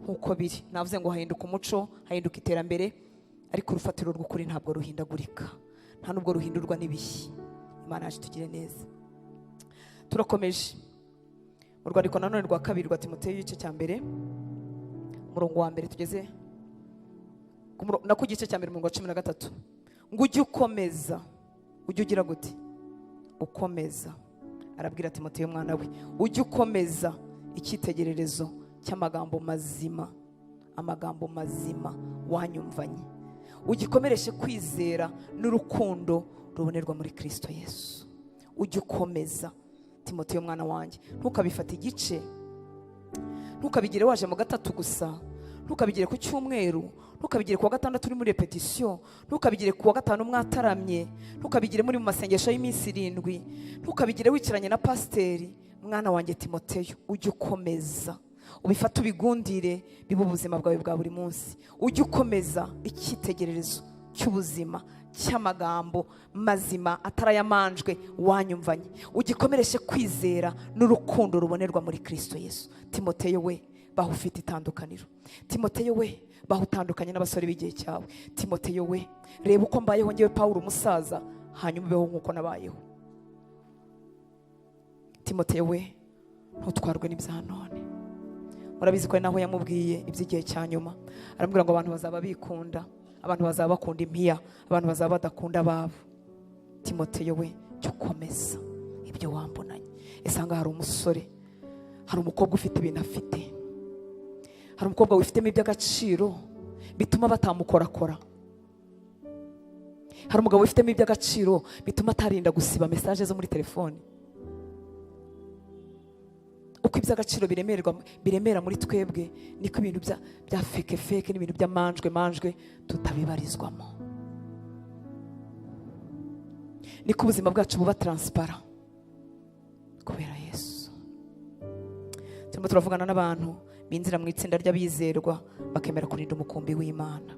nk'uko biri. Navuze ngo hahinduka umuco, hahinduka iterambere, ariko urufatiro rw'ukuri ntabwo ruhindagurika, nta nubwo ruhindurwa n'ibihe. Imana yacu tugire neza. Turakomeje mu rwandiko nanone rwa kabiri rwa Timoteyo, igice cya mbere, umurongo wa mbere, tugeze na ku gice cya mbere, umurongo wa 13, ngo: "Ujye ukomeza." Ujye ugira gute? Ukomeza. Arabwira Timoteyo umwana we: "Ujye ukomeza icyitegererezo cy'amagambo mazima, amagambo mazima wanyumvanye, ugikomereshe kwizera n'urukundo rubonerwa muri Kirisito Yesu." Ujye ukomeza, Timoteyo mwana wanjye. Ntukabifate igice, ntukabigire waje mu gatatu gusa, ntukabigire ku cyumweru, ntukabigire ku wa gatandatu uri muri répétition, ntukabigire ku wa gatanu mwataramye, ntukabigire muri mu masengesho y'iminsi 7, ntukabigire wicaranye na pasiteri. Mwana wanjye Timoteyo, ujye ukomeza, ubifate, ubigundire, bibe ubuzima bwawe bwa buri munsi. Ujye ukomeza icyitegererezo. cy'ubuzima, cy'amagambo mazima atarayamanjwe wanyumvanye, ugikomereshe kwizera n'urukundo rubonerwa muri Kristo Yesu. Timoteyo we, baho ufite itandukaniro. Timoteyo we, baho utandukanye n'abasore b'igihe cyawe. Timoteyo we, reba uko mbayeho ngewe Pawulo umusaza, hanyuma ubeho nk'uko nabayeho. Timoteyo we, ntutwarwe n'ibya none. Murabizi ko ari naho yamubwiye iby'igihe cya nyuma, aramubwira ngo abantu bazaba bikunda, abantu bazaba bakunda impiya, abantu bazaba badakunda ababo. Timoteyo we, jya ukomeza ibyo wambonanye. Ese aha hari umusore, hari umukobwa ufite ibintu afite, hari umukobwa wifitemo iby'agaciro bituma batamukorakora, hari umugabo wifitemo iby'agaciro bituma atarinda gusiba message zo muri telefone. Uko iby'agaciro biremerwa, biremera muri twebwe, niko ibintu bya fake fake n'ibintu by'amanjwe manjwe tutabibarizwamo, niko ubuzima bwacu buba transparent kubera Yesu. Turimo turavugana n'abantu binjira mu itsinda ry'abizerwa, bakemera kurinda umukumbi w'Imana,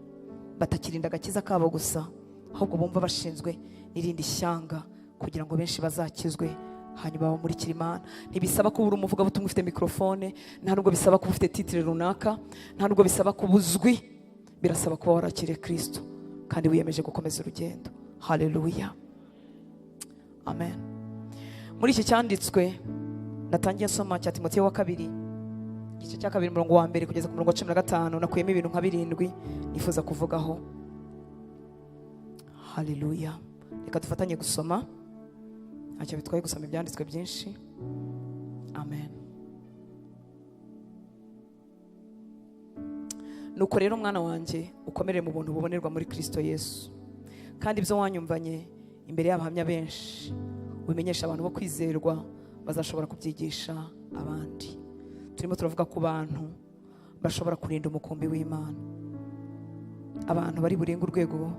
batakirinda agakiza kabo gusa, ahubwo bumva bashinzwe n'irindi shyanga kugira ngo benshi bazakizwe, hanyuma bamurikire Imana. Ntibisaba kuba uri umuvugabutumwa ufite mikorofone, nta nubwo bisaba kuba ufite titre runaka, nta nubwo bisaba kuba uzwi. Birasaba kuba warakiriye Kristo kandi wiyemeje gukomeza urugendo. Haleluya, amen. Muri iki cyanditswe natangiye nsoma cya Timoteyo wa kabiri, igice cya kabiri, umurongo wa mbere kugeza ku murongo wa 15, nakuyemo ibintu nka birindwi nifuza kuvugaho. Haleluya. Reka dufatanye gusoma, ntacyo bitwaye gusoma ibyanditswe byinshi. Amen. Nuko rero, mwana wanjye, ukomerere mu buntu bubonerwa muri Kristo Yesu, kandi ibyo wanyumvanye imbere y'abahamya benshi ubimenyesha abantu bo kwizerwa, bazashobora kubyigisha abandi. Turimo turavuga ku bantu bashobora kurinda umukumbi w'Imana, abantu bari burenga urwego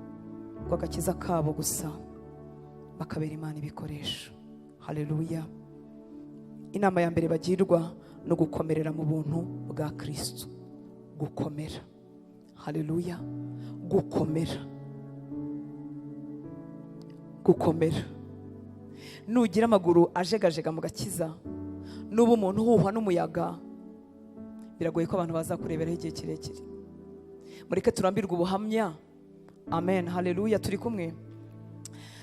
rw'agakiza kabo gusa, bakabera Imana ibikoresho. Haleluya. Inama ya mbere bagirwa no gukomerera mu buntu bwa Kristo. Gukomera. Haleluya. Gukomera, gukomera. Nugira amaguru ajegajega mu gakiza, nuba umuntu uhuhwa n'umuyaga, biragoye ko abantu bazakureberaho igihe kirekire. Mureke turambirwe ubuhamya. Amen, haleluya. Turi kumwe.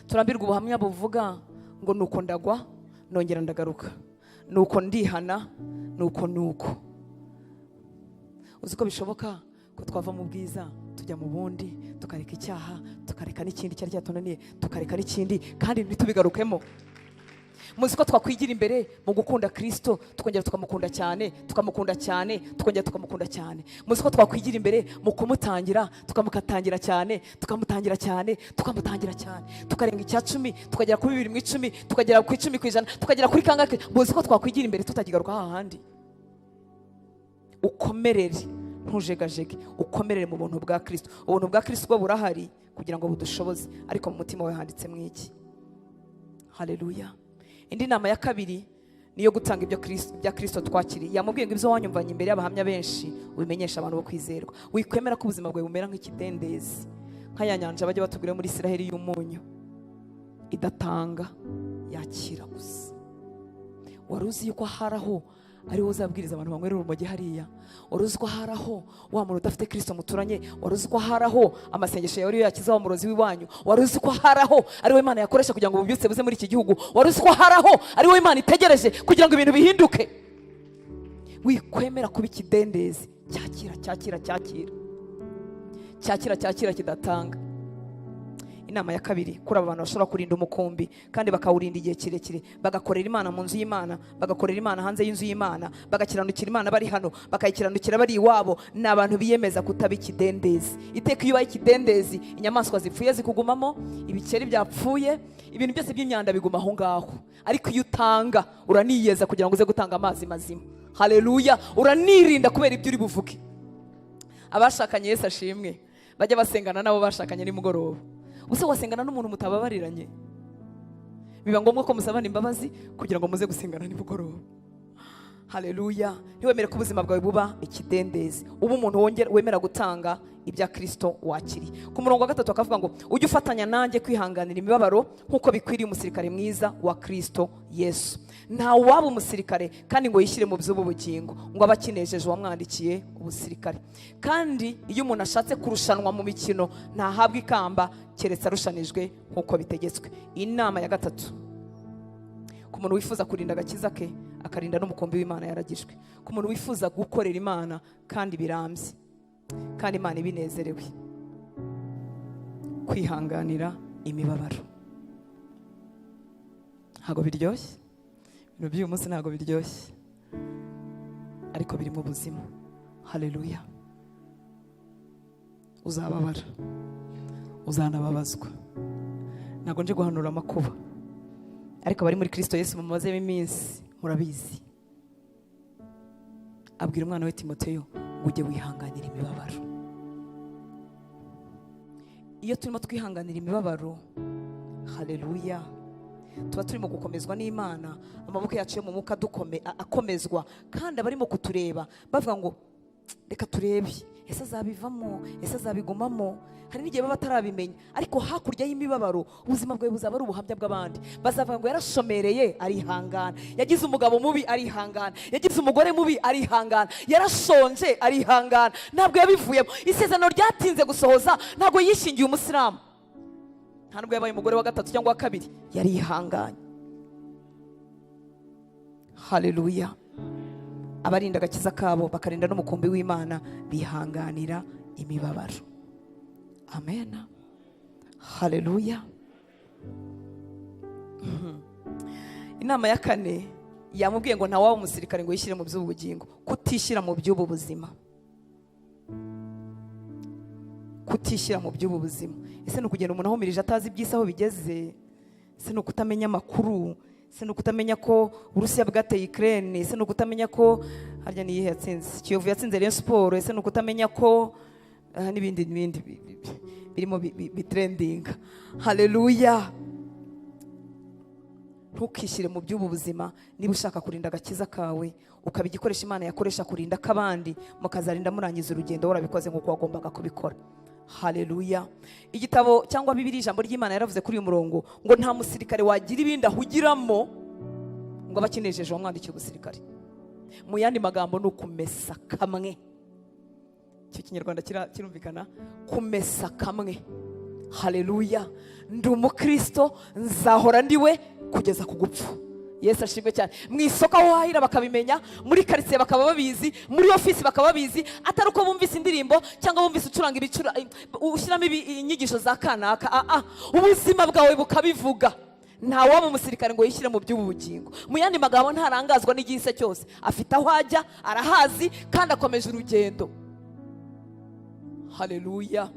Turambirwe ubuhamya buvuga ngo nuko ndagwa nongera ndagaruka, nuko ndihana, nuko nuko. Uzi ko bishoboka ko twava mu bwiza tujya mu bundi, tukareka icyaha, tukareka n'ikindi cyari cyatunaniye, tukareka n'ikindi, kandi ntitubigarukemo? Muzi ko twakwigira imbere mu gukunda Kristo, tukongera tukamukunda cyane, tukamukunda cyane, tukongera tukamukunda cyane? Muzi ko twakwigira imbere mu kumutangira, tukamukatangira cyane, tukamutangira cyane, tukamutangira cyane, tukarenga icya 10, tukagera kuri bibiri mu icumi, tukagera ku 10%, tukagera kuri kangahe? Muzi ko twakwigira imbere tutakigaruka hahandi? Ukomerere, ntujegajege, ukomerere mu buntu bwa Kristo. Ubuntu bwa Kristo bwo burahari kugira ngo budushoboze, ariko mu mutima wawe handitsemo iki? Haleluya. Indi nama ya kabiri niyo gutanga ibyo Kristo, bya Kristo twakiriye. Yamubwiye ngo ibyo wanyumvanye imbere y'abahamya benshi ubimenyesha abantu bo kwizerwa. Wikwemera ko ubuzima bwawe bumera nk'ikidendezi, nka ya nyanja bajya batubwira muri Isiraheli y'umunyu, idatanga, yakira gusa. Wari uzi yuko hari aho ariho uzabwiriza abantu banywera urumogi hariya? Wari uzi ko hari aho wa muntu udafite Kristo muturanye? Wari uzi ko hari aho amasengesho yawe ariyo yakiza wa murozi w'iwanyu? Wari uzi ko hari aho ariwe Imana yakoresha kugira ngo ububyutse buze muri iki gihugu? Wari uzi ko hari aho ariwe Imana itegereje kugira ngo ibintu bihinduke? Wikwemera kuba ikidendezi cyakira, cyakira, cyakira, cyakira, cyakira, kidatanga. Inama ya kabiri kuri aba bantu bashobora kurinda umukumbi kandi bakawurinda igihe kirekire, bagakorera Imana mu nzu y'Imana, bagakorera Imana hanze y'inzu y'Imana, bagakiranukira Imana bari hano, bakayikiranukira bari iwabo, ni abantu biyemeza kutaba ikidendezi. Iteka iyo ubaye ikidendezi, inyamaswa zipfuye zikugumamo, ibikeri byapfuye, ibintu byose by'imyanda biguma aho ngaho. Ariko iyo utanga, uraniyeza kugira ngo uze gutanga amazi mazima. Haleluya. Uranirinda kubera ibyo uri buvuge. Abashakanye, Yesu ashimwe, bajya basengana n'abo bashakanye nimugoroba. Ubuse wasengana n'umuntu mutababariranye? Biba ngombwa ko musabana imbabazi kugira ngo muze gusengana nimugoroba. Haleluya! Ntiwemere ko ubuzima bwawe buba ikidendezi, uba umuntu wemera gutanga ibya Kirisito wakiriye. Ku murongo wa gatatu akavuga ngo: "Ujye ufatanya nanjye kwihanganira imibabaro nk'uko bikwiriye umusirikare mwiza wa Kirisito Yesu." Nta waba umusirikare kandi ngo yishyire mu by'ubu bugingo ngo abe akinejeje uwamwandikiye ubusirikare. Kandi iyo umuntu ashatse kurushanwa mu mikino, ntahabwa ikamba keretse arushanijwe nk'uko bitegetswe. Inama ya gatatu ku muntu wifuza kurinda agakiza ke, akarinda n'umukumbi w'Imana yaragijwe, ku muntu wifuza gukorera Imana kandi birambye, kandi Imana ibinezerewe: kwihanganira imibabaro. Ntabwo biryoshye ibintu by'uyu munsi, ntabwo biryoshye, ariko birimo ubuzima. Haleluya! Uzababara, uzanababazwa. Ntabwo nje guhanura amakuba, ariko abari muri Kirisito Yesu mumazemo iminsi murabizi. Abwira umwana we Timoteyo ngo: "Ujye wihanganira imibabaro." Iyo turimo twihanganira imibabaro, haleluya, tuba turimo gukomezwa n'Imana, amaboko yacu yo mu mwuka akomezwa, kandi abarimo kutureba bavuga ngo: "Reka turebe, ese azabivamo? Ese azabigumamo?" Hari n'igihe baba batarabimenya, ariko hakurya y'imibabaro ubuzima bwawe buzaba ari ubuhamya bw'abandi. Bazavuga ngo: "Yarashomereye arihangana, yagize umugabo mubi arihangana, yagize umugore mubi arihangana, yarashonje arihangana, ntabwo yabivuyemo. Isezerano ryatinze gusohoza, ntabwo yishingiye umusilamu, nta nubwo yabaye umugore wa gatatu cyangwa wa kabiri, yarihanganye." Haleluya! Abarinda agakiza kabo bakarinda n'umukumbi w'Imana bihanganira imibabaro. Amen, haleluya. Inama ya kane yamubwiye ngo: "Ntawaba umusirikare ngo yishyire mu by'ubu bugingo." Kutishyira mu by'ubu buzima, kutishyira mu by'ubu buzima. Ese ni ukugenda umuntu ahumirije atazi iby'isi aho bigeze? Ese ni ukutamenya amakuru? Ese ni ukutamenya ko Uburusiya bwateye Ukraine? Ese ni ukutamenya ko, harya ni iyihe yatsinze, Kiyovu yatsinze Rayon Sport? Ese ni ukutamenya ko n'ibindi n'ibindi birimo bitrendinga? Haleluya! Ntukishyire mu by'ubu buzima niba ushaka kurinda agakiza kawe, ukaba igikoresho Imana yakoresha kurinda ak'abandi, mukazarinda murangiza urugendo warabikoze nk'uko wagombaga kubikora. Haleluya! Igitabo cyangwa Bibiri, ijambo ry'Imana, yaravuze kuri uyu murongo ngo: "Nta musirikare wagira ibindi ahugiramo ngo abe akinejeje uwamwandikiye ubusirikare." Mu yandi magambo ni ukumesa kamwe. Icyo Kinyarwanda kirumvikana, kumesa kamwe. Haleluya! Ndi umukristo, nzahora ndiwe kugeza ku gupfa. Yesu ashimwe cyane. Mu isoko aho uhahira bakabimenya, muri karitsiye bakaba babizi, muri ofisi bakaba babizi, atari uko bumvise indirimbo cyangwa bumvise ucuranga ibicura, ushyiramo inyigisho za kanaka. Ubuzima bwawe bukabivuga. Nta waba umusirikare ngo yishyire mu by'ubu bugingo. Mu yandi magambo, ntarangazwa n'igihise cyose, afite aho ajya arahazi kandi akomeje urugendo. Haleluya!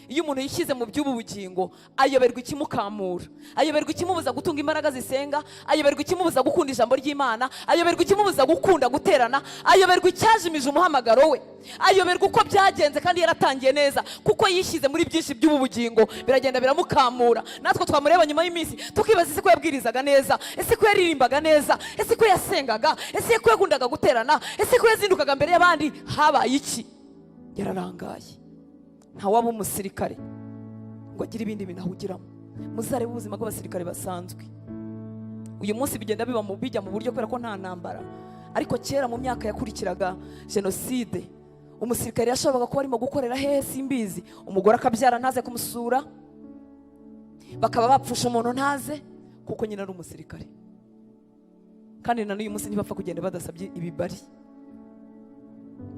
Iyo umuntu yishyize mu by'ubu bugingo, ayoberwa ikimukamura, ayoberwa ikimubuza gutunga imbaraga zisenga, ayoberwa ikimubuza gukunda ijambo ry'Imana, ayoberwa ikimubuza gukunda guterana, ayoberwa icyajimije umuhamagaro we, ayoberwa uko byagenze kandi yaratangiye neza. Kuko yishyize muri byinshi by'ubu bugingo, biragenda biramukamura. Natwe twamureba nyuma y'iminsi tukibaza: ese ko yabwirizaga neza? Ese ko yaririmbaga neza? Ese ko yasengaga? Ese ko yakundaga guterana? Ese ko yazindukaga mbere y'abandi? Habaye iki? Yararangaye. Ntawaba umusirikare ngo agire ibindi bintu ahugiramo. Muzarebe ubuzima bw'abasirikare basanzwe uyu munsi, bigenda biba mu bijya mu buryo kubera ko nta ntambara. Ariko kera, mu myaka yakurikiraga jenoside, umusirikare yashoboraga kuba arimo gukorera hehe simbizi, umugore akabyara ntaze kumusura, bakaba bapfusha umuntu ntaze, kuko nyine ari umusirikare. Kandi na n'uyu munsi ntibapfa kugenda badasabye ibibari.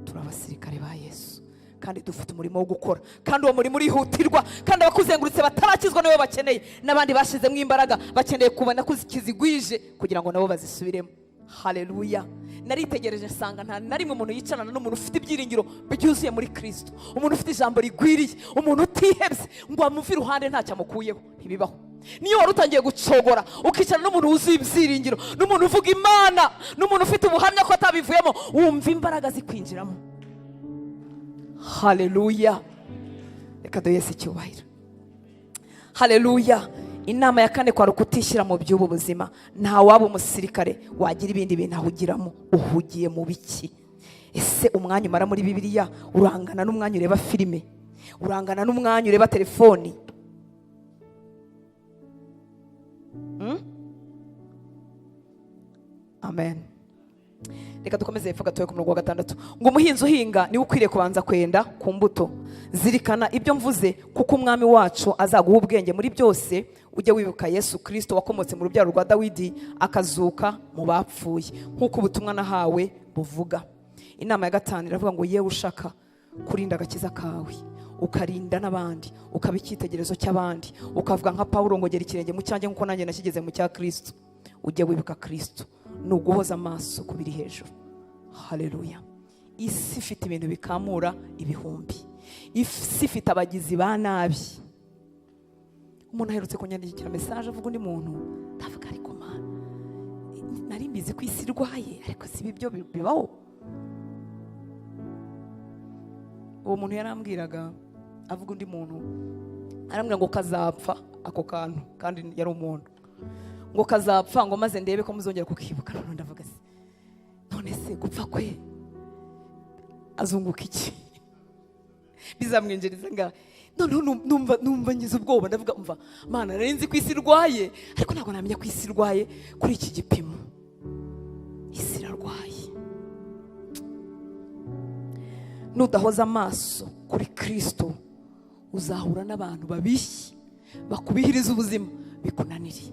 Turi abasirikare ba Yesu kandi dufite umurimo wo gukora, kandi uwo murimo urihutirwa, kandi abakuzengurutse batarakizwa nibo bakeneye, n'abandi bashizemo imbaraga bakeneye kubona ko kizigwije kugira ngo nabo bazisubiremo. Haleluya! Naritegereje nsanga nta na rimwe umuntu yicarana n'umuntu ufite ibyiringiro byuzuye muri Kirisito, umuntu ufite ijambo rigwiriye, umuntu utihebye, ngo amuve iruhande ntacyo amukuyeho. Ntibibaho. Niyo wari utangiye gucogora, ukicarana n'umuntu wuzuye ibyiringiro, n'umuntu uvuga Imana, n'umuntu ufite ubuhamya ko atabivuyemo, wumva imbaraga zikwinjiramo. Haleluya! Reka duhe Yesu icyubahiro. Haleluya! Inama ya kane kwari ukutishyira mu by'ubu buzima. Nta waba umusirikare wagira ibindi bintu ahugiramo. Uhugiye mu biki? Ese umwanya umara muri Bibiliya urangana n'umwanya ureba filime? Urangana n'umwanya ureba telefoni? Amen. Reka dukomeze hepfo gatoya ku murongo wa 6. Ngo umuhinzi uhinga niwe ukwiriye kubanza kwenda ku mbuto. Zirikana ibyo mvuze, kuko umwami wacu azaguha ubwenge muri byose. Ujye wibuka Yesu Kristo wakomotse mu rubyaro rwa Dawidi, akazuka mu bapfuye, nk'uko ubutumwa nahawe buvuga. Inama ya 5 iravuga ngo yewe ushaka kurinda agakiza kawe, ukarinda n'abandi, ukaba icyitegererezo cy'abandi, ukavuga nka Pawulo ngo gera ikirenge mu cyanjye nk'uko nanjye nakigeze mu cya Kristo. Ujye wibuka Kristo. Ni uguhoza amaso ku biri hejuru. Haleluya. Isi ifite ibintu bikamura ibihumbi, isi ifite abagizi ba nabi. Umuntu aherutse kunyandikira message avuga undi muntu, ndavuga ariko mana, nari mbizi ko isi irwaye, ariko si ibyo bibaho. Uwo muntu yarambwiraga avuga undi muntu, arambwira ngo kazapfa ako kantu, kandi yari umuntu, ngo kazapfa ngo maze ndebe ko muzongera kukibuka. None ndavuga se, none se gupfa kwe azunguka iki? Bizamwinjiriza ngahe? Noneho numva ngize ubwoba, ndavuga umva Mana, nari nzi ko isi irwaye, ariko ntabwo namenya ko isi irwaye kuri iki gipimo. Isi irarwaye. Nudahoza amaso kuri Kristo uzahura n'abantu babishye bakubihiriza ubuzima bikunaniriye.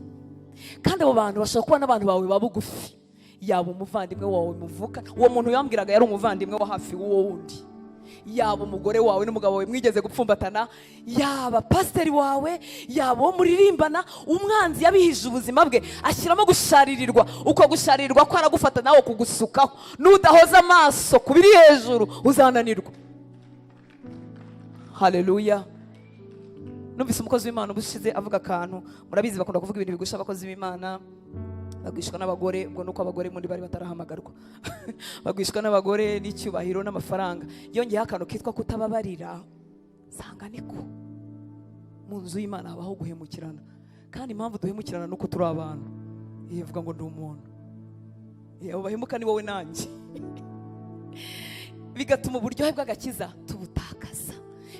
Kandi abo bantu bashobora kuba n'abantu bawe ba bugufi, yaba umuvandimwe wawe muvuka, uwo muntu yambwiraga yari umuvandimwe wa hafi w'uwo wundi, yaba umugore wawe n'umugabo wawe mwigeze gupfumbatana, yaba pasiteri wawe, yaba uwo muririmbana. Umwanzi yabihije ubuzima bwe, ashyiramo gusharirirwa. Uko gusharirirwa ko aragufata nawe kugusukaho. Nudahoza amaso ku biri hejuru uzananirwa. Haleluya. Numvise umukozi w'Imana ubushize avuga akantu, murabizi bakunda kuvuga ibintu bigusha abakozi b'Imana, bagwishwa n'abagore, ubwo nuko abagore muri bari batarahamagarwa, bagwishwa n'abagore n'icyubahiro n'amafaranga. Yongeyeho akantu kitwa kutababarira. Sanga niko mu nzu y'Imana habaho guhemukirana, kandi impamvu duhemukirana nuko turi abantu. Ivuga ngo ndi umuntu, abo bahemuka ni wowe nanjye. Bigatuma uburyohe bw'agakiza tubutakaza,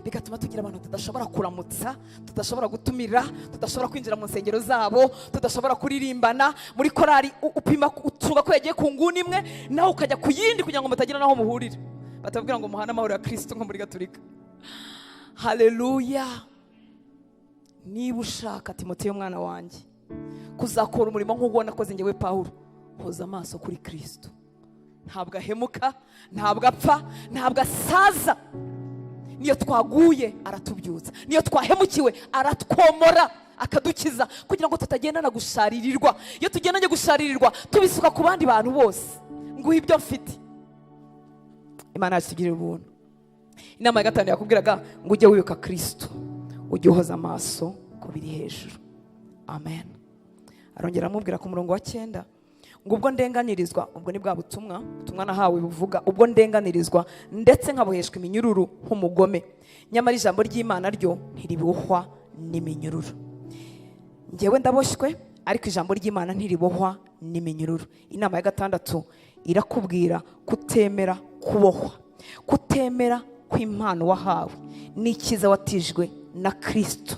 bigatuma tugira abantu tudashobora kuramutsa, tudashobora gutumira, tudashobora kwinjira mu nsengero zabo, tudashobora kuririmbana muri korali. Upima ucunga ko yagiye ku nguni imwe nawe ukajya ku yindi kugira ngo mutagira naho muhurira, batababwira ngo muhane amahoro ya Kristo nko muri Gatolika. Haleluya. Niba ushaka Timoteyo mwana wanjye kuzakora umurimo nk'uwo nakoze njyewe Pawulo, hoza amaso kuri Kristo. Ntabwo ahemuka, ntabwo apfa, ntabwo asaza. Niyo twaguye aratubyutsa, niyo twahemukiwe aratwomora akadukiza, kugira ngo tutagendana gusharirirwa. Iyo tugendanye gusharirirwa tubisuka ku bandi bantu bose. Nguha ibyo mfite. Imana yacu itugirire ubuntu. Inama ya 5 yakubwiraga ngo ujye wibuka Kristo, ujye uhoza amaso ku biri hejuru. Amen. Arongera amubwira ku murongo wa 9 ngo ubwo ndenganirizwa, ubwo ni bwa butumwa, ubutumwa nahawe buvuga ubwo ndenganirizwa ndetse nkaboheshwa iminyururu nk'umugome, nyamara ijambo ry'Imana ryo ntiribohwa n'iminyururu. Njyewe ndaboshywe, ariko ijambo ry'Imana ntiribohwa n'iminyururu. Inama ya 6 irakubwira kutemera kubohwa, kutemera kw'impano wahawe n'ikiza watijwe na Kristo,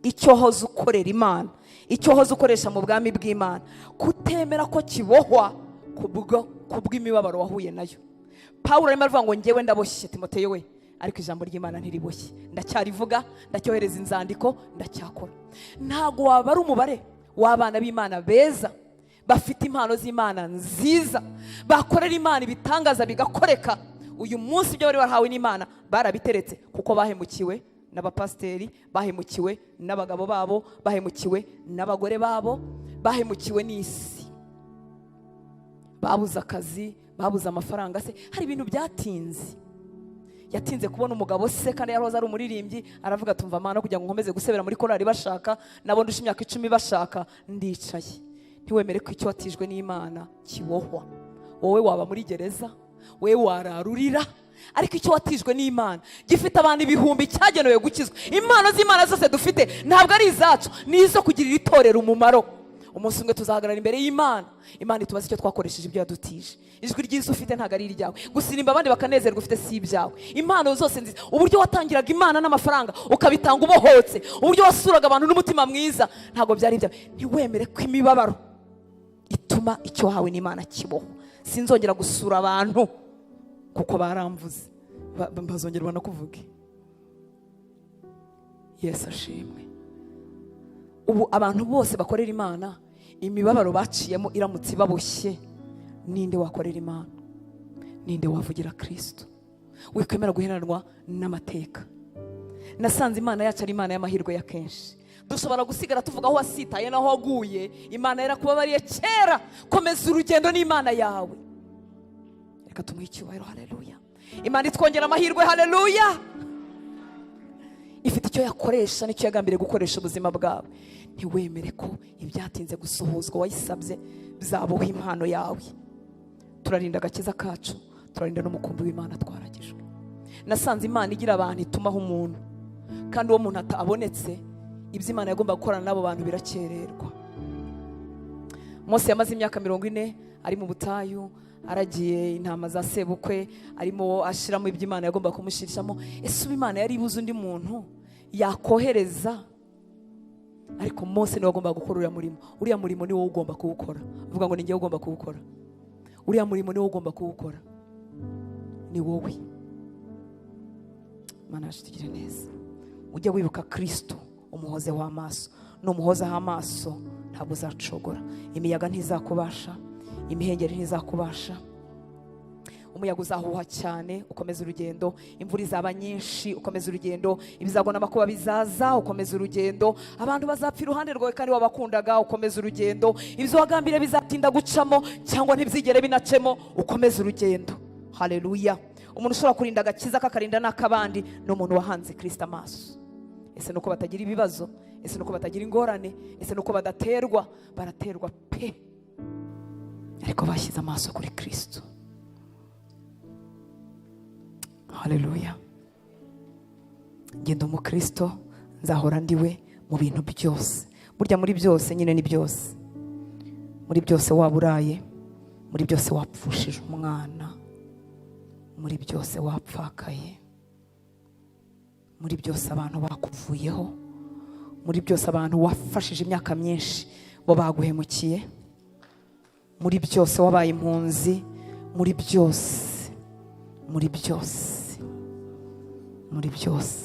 icyo hoza ukorera Imana, icyo hoza ukoresha mu bwami bw'Imana, kutemera ko kibohwa kubw'imibabaro wahuye nayo. Pawulo arimo aravuga ngo njyewe ndaboshye Timoteyo we, ariko ijambo ry'Imana ntiriboshye, ndacyarivuga, ndacyohereza inzandiko, ndacyakora. Ntago waba ari umubare w'abana b'Imana beza bafite impano z'Imana nziza, bakorera Imana ibitangaza bigakoreka. Uyu munsi ibyo bari bahawe n'Imana barabiteretse, kuko bahemukiwe n'abapasiteri, bahemukiwe n'abagabo babo, bahemukiwe n'abagore babo, bahemukiwe n'isi, babuze akazi, babuze amafaranga. Se hari ibintu byatinze, yatinze kubona umugabo se kandi yahoze ari umuririmbyi, aravuga tumva Mana kugira ngo nkomeze gusebera muri korali bashaka, nabo ndusha imyaka 10 bashaka, ndicaye. Ntiwemere ko icyo watijwe n'Imana kibohwa. Wowe waba muri gereza, wowe wararurira, Ariko icyo watijwe n'Imana gifite abantu ibihumbi cyagenewe gukizwa. Impano z'Imana zose dufite ntabwo ari izacu, ni izo kugirira itorero umumaro. Umunsi umwe tuzahagarara imbere y'Imana, Imana itubaze icyo twakoresheje ibyo yadutije. Ijwi ryiza ufite ntabwo ari iryawe, gusirimba abandi bakanezerwa ufite si ibyawe. Impano zose nziza, uburyo watangiraga Imana n'amafaranga ukabitanga ubohotse, uburyo wasuraga abantu n'umutima mwiza, ntabwo byari ibyawe. Ntiwemere ko imibabaro ituma icyo wahawe n'Imana kibohwa. Sinzongera gusura abantu kuko baramvuze. Bazongera banakuvuge. Yesu ashimwe. Ubu abantu bose bakorera Imana, imibabaro baciyemo iramutse ibaboshye, ninde wakorera Imana? Ninde wavugira Kirisito? Wikwemera guheranwa n'amateka. Nasanze Imana yacu ari Imana y'amahirwe ya kenshi. Dushobora gusigara tuvuga aho wasitaye n'aho waguye, Imana yarakubabariye kera. Komeza urugendo n'Imana yawe. Reka tumuhe icyubahiro. Haleluya! Imana itwongera amahirwe. Haleluya! Ifite icyo yakoresha n'icyo yagambiriye gukoresha ubuzima bwawe. Ntiwemere ko ibyatinze gusohozwa wayisabye byaboha impano yawe. Turarinda agakiza kacu, turarinda n'umukumbi w'Imana twaragijwe. Nasanze Imana igira abantu itumaho umuntu, kandi uwo muntu atabonetse, ibyo Imana yagomba gukorana n'abo bantu birakererwa. Mose yamaze imyaka 40 ari mu butayu, aragiye intama za sebukwe, arimo ashiramo ibyo Imana yagomba kumushirishamo. Ese ubu Imana yari ibuze undi muntu yakohereza? Ariko Mose niwe wagombaga gukora uriya murimo. Uriya murimo ni wowe ugomba kuwukora. Uvuga ngo: "Ni njyewe ugomba kuwukora." Uriya murimo ni wowe ugomba kuwukora, ni wowe. Imana yacu tugire neza. Ujye wibuka Kirisito, umuhozeho amaso. Numuhozaho amaso, ntabwo uzacogora. Imiyaga ntizakubasha, imihengeri ntizakubasha. Umuyaga uzahuha cyane, ukomeza urugendo. Imvura izaba nyinshi, ukomeza urugendo. Ibizago n'amakuba bizaza, ukomeza urugendo. Abantu bazapfa iruhande rwawe kandi wabakundaga, ukomeza urugendo. Ibyo wagambiriye bizatinda gucamo cyangwa ntibyigere binacemo, ukomeza urugendo. Haleluya! Umuntu ushobora kurinda agakiza kakarinda n'ak'abandi ni umuntu wahanze Kirisito amaso. Ese nuko batagira ibibazo? Ese nuko batagira ingorane? Ese nuko badaterwa? Baraterwa pe, ariko bashyize amaso kuri Kirisito. Haleluya! Ngenda umukristo, nzahora ndiwe mu bintu byose. Burya muri byose nyine ni byose, muri byose waba uraye, muri byose wapfushije umwana, muri byose wapfakaye, muri byose abantu bakuvuyeho, muri byose abantu wafashije imyaka myinshi bo baguhemukiye, muri byose wabaye impunzi, muri byose, muri byose, muri byose,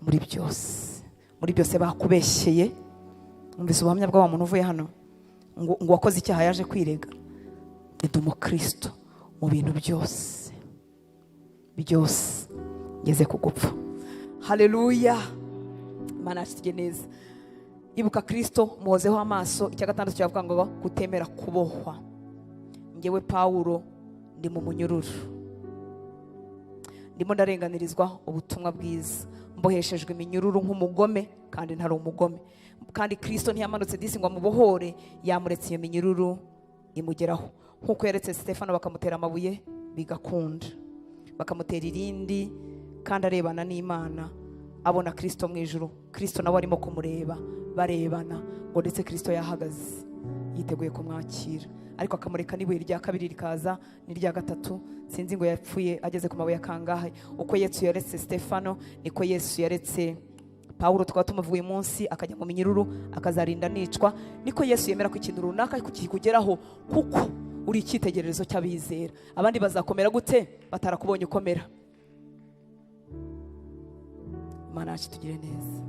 muri byose, muri byose bakubeshyeye. Numvise ubuhamya bwa wa muntu uvuye hano ngo wakoze icyaha yaje kwirega. Ndi umukristo mu bintu byose byose, ngeze ku gupfa. Haleluya! Imana yacu tujye neza. Ibuka Kirisito, muhozeho amaso. Icya gatandatu kiravuga ngo kutemera kubohwa. Ngewe Pawulo ndi mu munyururu, ndimo ndarenganirizwa ubutumwa bwiza, mboheshejwe iminyururu nk'umugome kandi ntari umugome. Kandi Kirisito ntiyamanutse disi ngo amubohore, yamuretse iyo minyururu imugeraho, nk'uko yaretse Stefano bakamutera amabuye bigakunda, bakamutera irindi, kandi arebana n'Imana, abona Kirisito mu ijuru. Kirisito nawe arimo kumureba, barebana, ngo ndetse Kirisito yahagaze yiteguye kumwakira, ariko akamureka n'ibuye rya kabiri rikaza n'irya gatatu. Sinzi ngo yapfuye ageze ku mabuye akangahe. Uko Yesu yaretse Stefano, niko Yesu yaretse Pawulo, tukaba tumuvuga uyu munsi, akajya mu minyururu akazarinda nicwa. Niko Yesu yemera ko ikintu runaka kikugeraho, kuko uri icyitegererezo cy'abizera. Abandi bazakomera gute batarakubonye ukomera? Imana yacu tugire neza.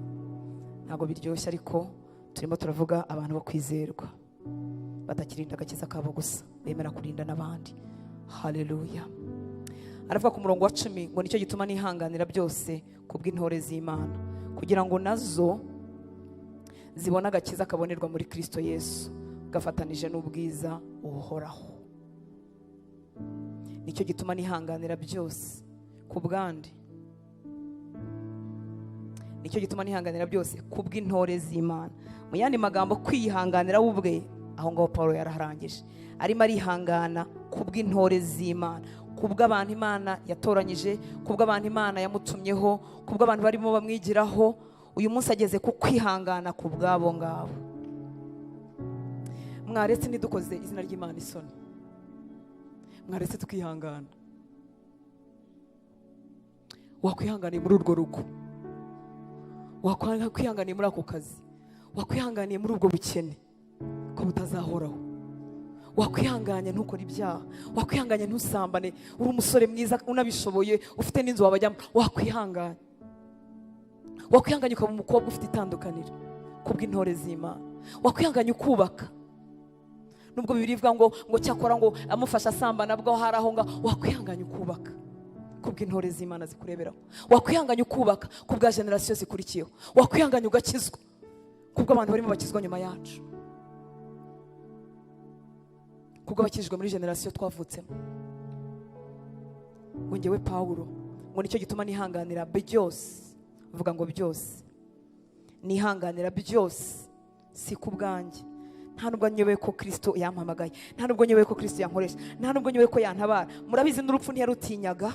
Ntabwo biryoshye, ariko turimo turavuga abantu bo kwizerwa, batakirinda agakiza kabo gusa, bemera kurinda n'abandi. Haleluya! Aravuga ku murongo wa 10 ngo: "Nicyo gituma nihanganira byose kubw'intore z'Imana, kugira ngo nazo zibone agakiza kabonerwa muri Kristo Yesu gafatanije n'ubwiza buhoraho." Nicyo gituma nihanganira byose ku bwandi. Nicyo gituma nihanganira byose kubw'intore z'Imana. Mu yandi magambo, kwihanganira we ubwe, aho ngaho Paul yaraharangije, arimo arihangana kubw'intore z'Imana, Kubw'abantu Imana yatoranyije, kubw'abantu Imana yamutumyeho, kubw'abantu barimo bamwigiraho, uyu munsi ageze ku kwihangana ku bw'abo ngabo. Mwaretse ntidukoze izina ry'Imana isoni, mwaretse tukihangana. Wakwihanganiye muri urwo rugo, wakwihanganiye muri ako kazi, wakwihanganiye muri ubwo bukene ko butazahoraho, wakwihanganye ntukore ibyaha, wakwihanganye ntusambane, uri umusore mwiza unabishoboye, ufite n'inzu wabajyamo, wakwihanganye, wakwihanganye ukaba umukobwa ufite itandukaniro kubw'intore z'Imana, wakwihanganye ukubaka nubwo Bibiliya ivuga ngo cyakora ngo amufasha asambana bwo hari aho ngaho, wakwihanganye ukubaka kubw'intore z'Imana zikureberaho, wakwihanganye ukubaka kubwa génération zikurikiyeho, wakwihanganye ugakizwa kubw'abantu barimo bakizwa nyuma yacu, kubw'abakijijwe muri génération twavutsemo. Ngo ngewe Pawulo, ngo nicyo gituma nihanganira byose. Uvuga ngo byose, nihanganira byose, si ku bwanjye. Nta nubwo nyobewe ko Kirisito yampamagaye, nta nubwo nyobewe ko Kirisito yankoresha, nta nubwo nyobewe ko yantabara. Murabizi, n'urupfu ntiyarutinyaga,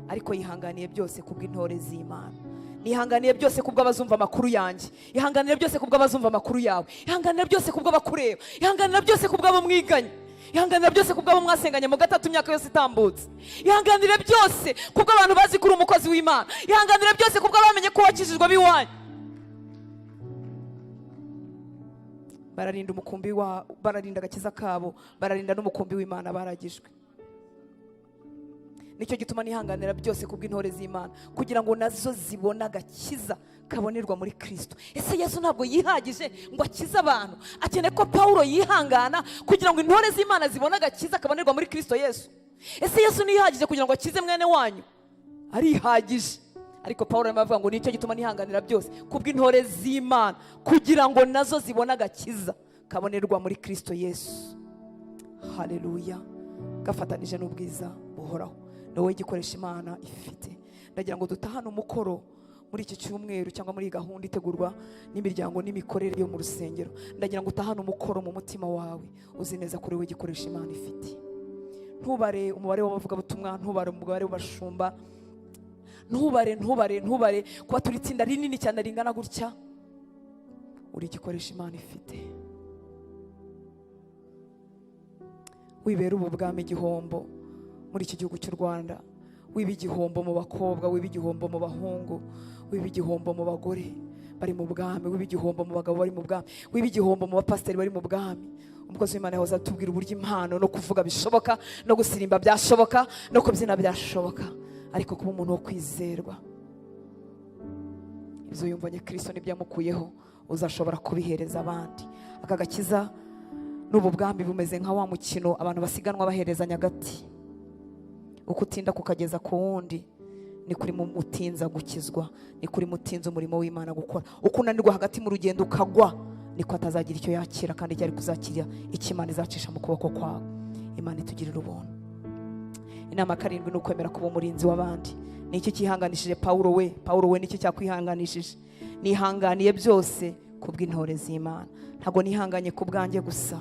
ariko yihanganiye byose kubw'intore z'Imana. Nihanganiye byose kubw'abazumva amakuru yanjye, ihanganira byose kubw'abazumva amakuru yawe, ihanganira byose kubw'abakureba, ihanganira byose kubw'abo mwiganye, ihanganira byose kubw'abo mwasenganye mu gatatu imyaka yose itambutse, ihanganire byose kubw'abantu bazi ko uri umukozi w'Imana, ihanganire byose kubw'abamenye ko wakijijwe ab'iwanyu. Bararinda umukumbi wa, bararinda agakiza kabo, bararinda n'umukumbi w'Imana baragijwe. Nicyo gituma nihanganira byose kubw'intore z'Imana, kugira ngo nazo zibone agakiza kabonerwa muri Kirisito. Ese Yesu ntabwo yihagije ngo akize abantu? Akeneye ko Pawulo yihangana kugira ngo intore z'Imana zibone agakiza kabonerwa muri Kirisito Yesu. Ese Yesu ntiyihagije kugira ngo akize mwene wanyu? Arihagije. Ariko Pawulo arimo avuga ngo nicyo gituma nihanganira byose kubw'intore z'Imana, kugira ngo nazo zibone agakiza kabonerwa muri Kirisito Yesu. Haleluya! Gafatanije n'ubwiza buhoraho. Ni wowe gikoresha Imana ifite. Ndagira ngo dutahane umukoro muri iki cyumweru cyangwa muri iyi gahunda itegurwa n'imiryango n'imikorere yo mu rusengero. Ndagira ngo utahane umukoro mu mutima wawe, uzi neza ko uri wowe gikoresha Imana ifite. Ntubare umubare w'abavugabutumwa, ntubare umubare w'abashumba, ntubare, ntubare, ntubare kuba turi itsinda rinini cyane ringana gutya. Uri igikoresho Imana ifite. Wibera ubu bwami igihombo muri iki gihugu cy'u Rwanda, wiba igihombo mu bakobwa, wiba igihombo mu bahungu, wiba igihombo mu bagore bari mu bwami, wiba igihombo mu bagabo bari mu bwami, wiba igihombo mu bapasiteri bari mu bwami. Umukozi w'Imana yahoze atubwira uburyo impano no kuvuga bishoboka, no gusirimba byashoboka, no kubyina byashoboka, ariko kuba umuntu wo kwizerwa, ibyo yumvanye Kirisito n'ibyamukuyeho, uzashobora kubihereza abandi. Aka gakiza n'ubu bwami bumeze nka wa mukino abantu basiganwa baherezanya agati. Uko utinda kukageza ku wundi ni kuri mutinza gukizwa, ni kuri mutinza umurimo w'Imana gukora. Uko unanirwa hagati mu rugendo ukagwa, niko atazagira icyo yakira, kandi icyo ari kuzakira icyo Imana izacisha mu kuboko kwawe. Imana itugirira ubuntu. Inama karindwi ni ukwemera kuba umurinzi w'abandi. Ni iki cyihanganishije Pawulo we? Pawulo we, ni iki cyakwihanganishije? Nihanganiye byose kubw'intore z'Imana. Ntabwo nihanganye ku bwanjye gusa,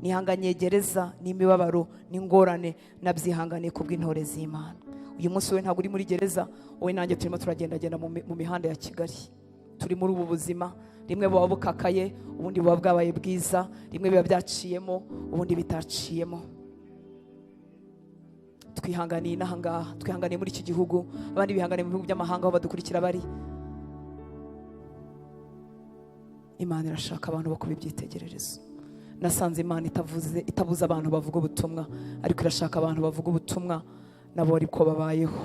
nihanganiye gereza n'imibabaro n'ingorane, nabyihanganiye kubw'intore z'Imana. Uyu munsi wowe ntabwo uri muri gereza, wowe nanjye turimo turagendagenda mu mihanda ya Kigali. Turi muri ubu buzima, rimwe buba bukakaye, ubundi buba bwabaye bwiza, rimwe biba byaciyemo, ubundi bitaciyemo. Twihanganiye inaha ngaha, twihanganiye muri iki gihugu, abandi bihanganiye mu bihugu by'amahanga aho badukurikira bari. Imana irashaka abantu bo kuba ibyitegererezo. Nasanze Imana itabuza abantu bavuga ubutumwa, ariko irashaka abantu bavuga ubutumwa nabo ariko babayeho.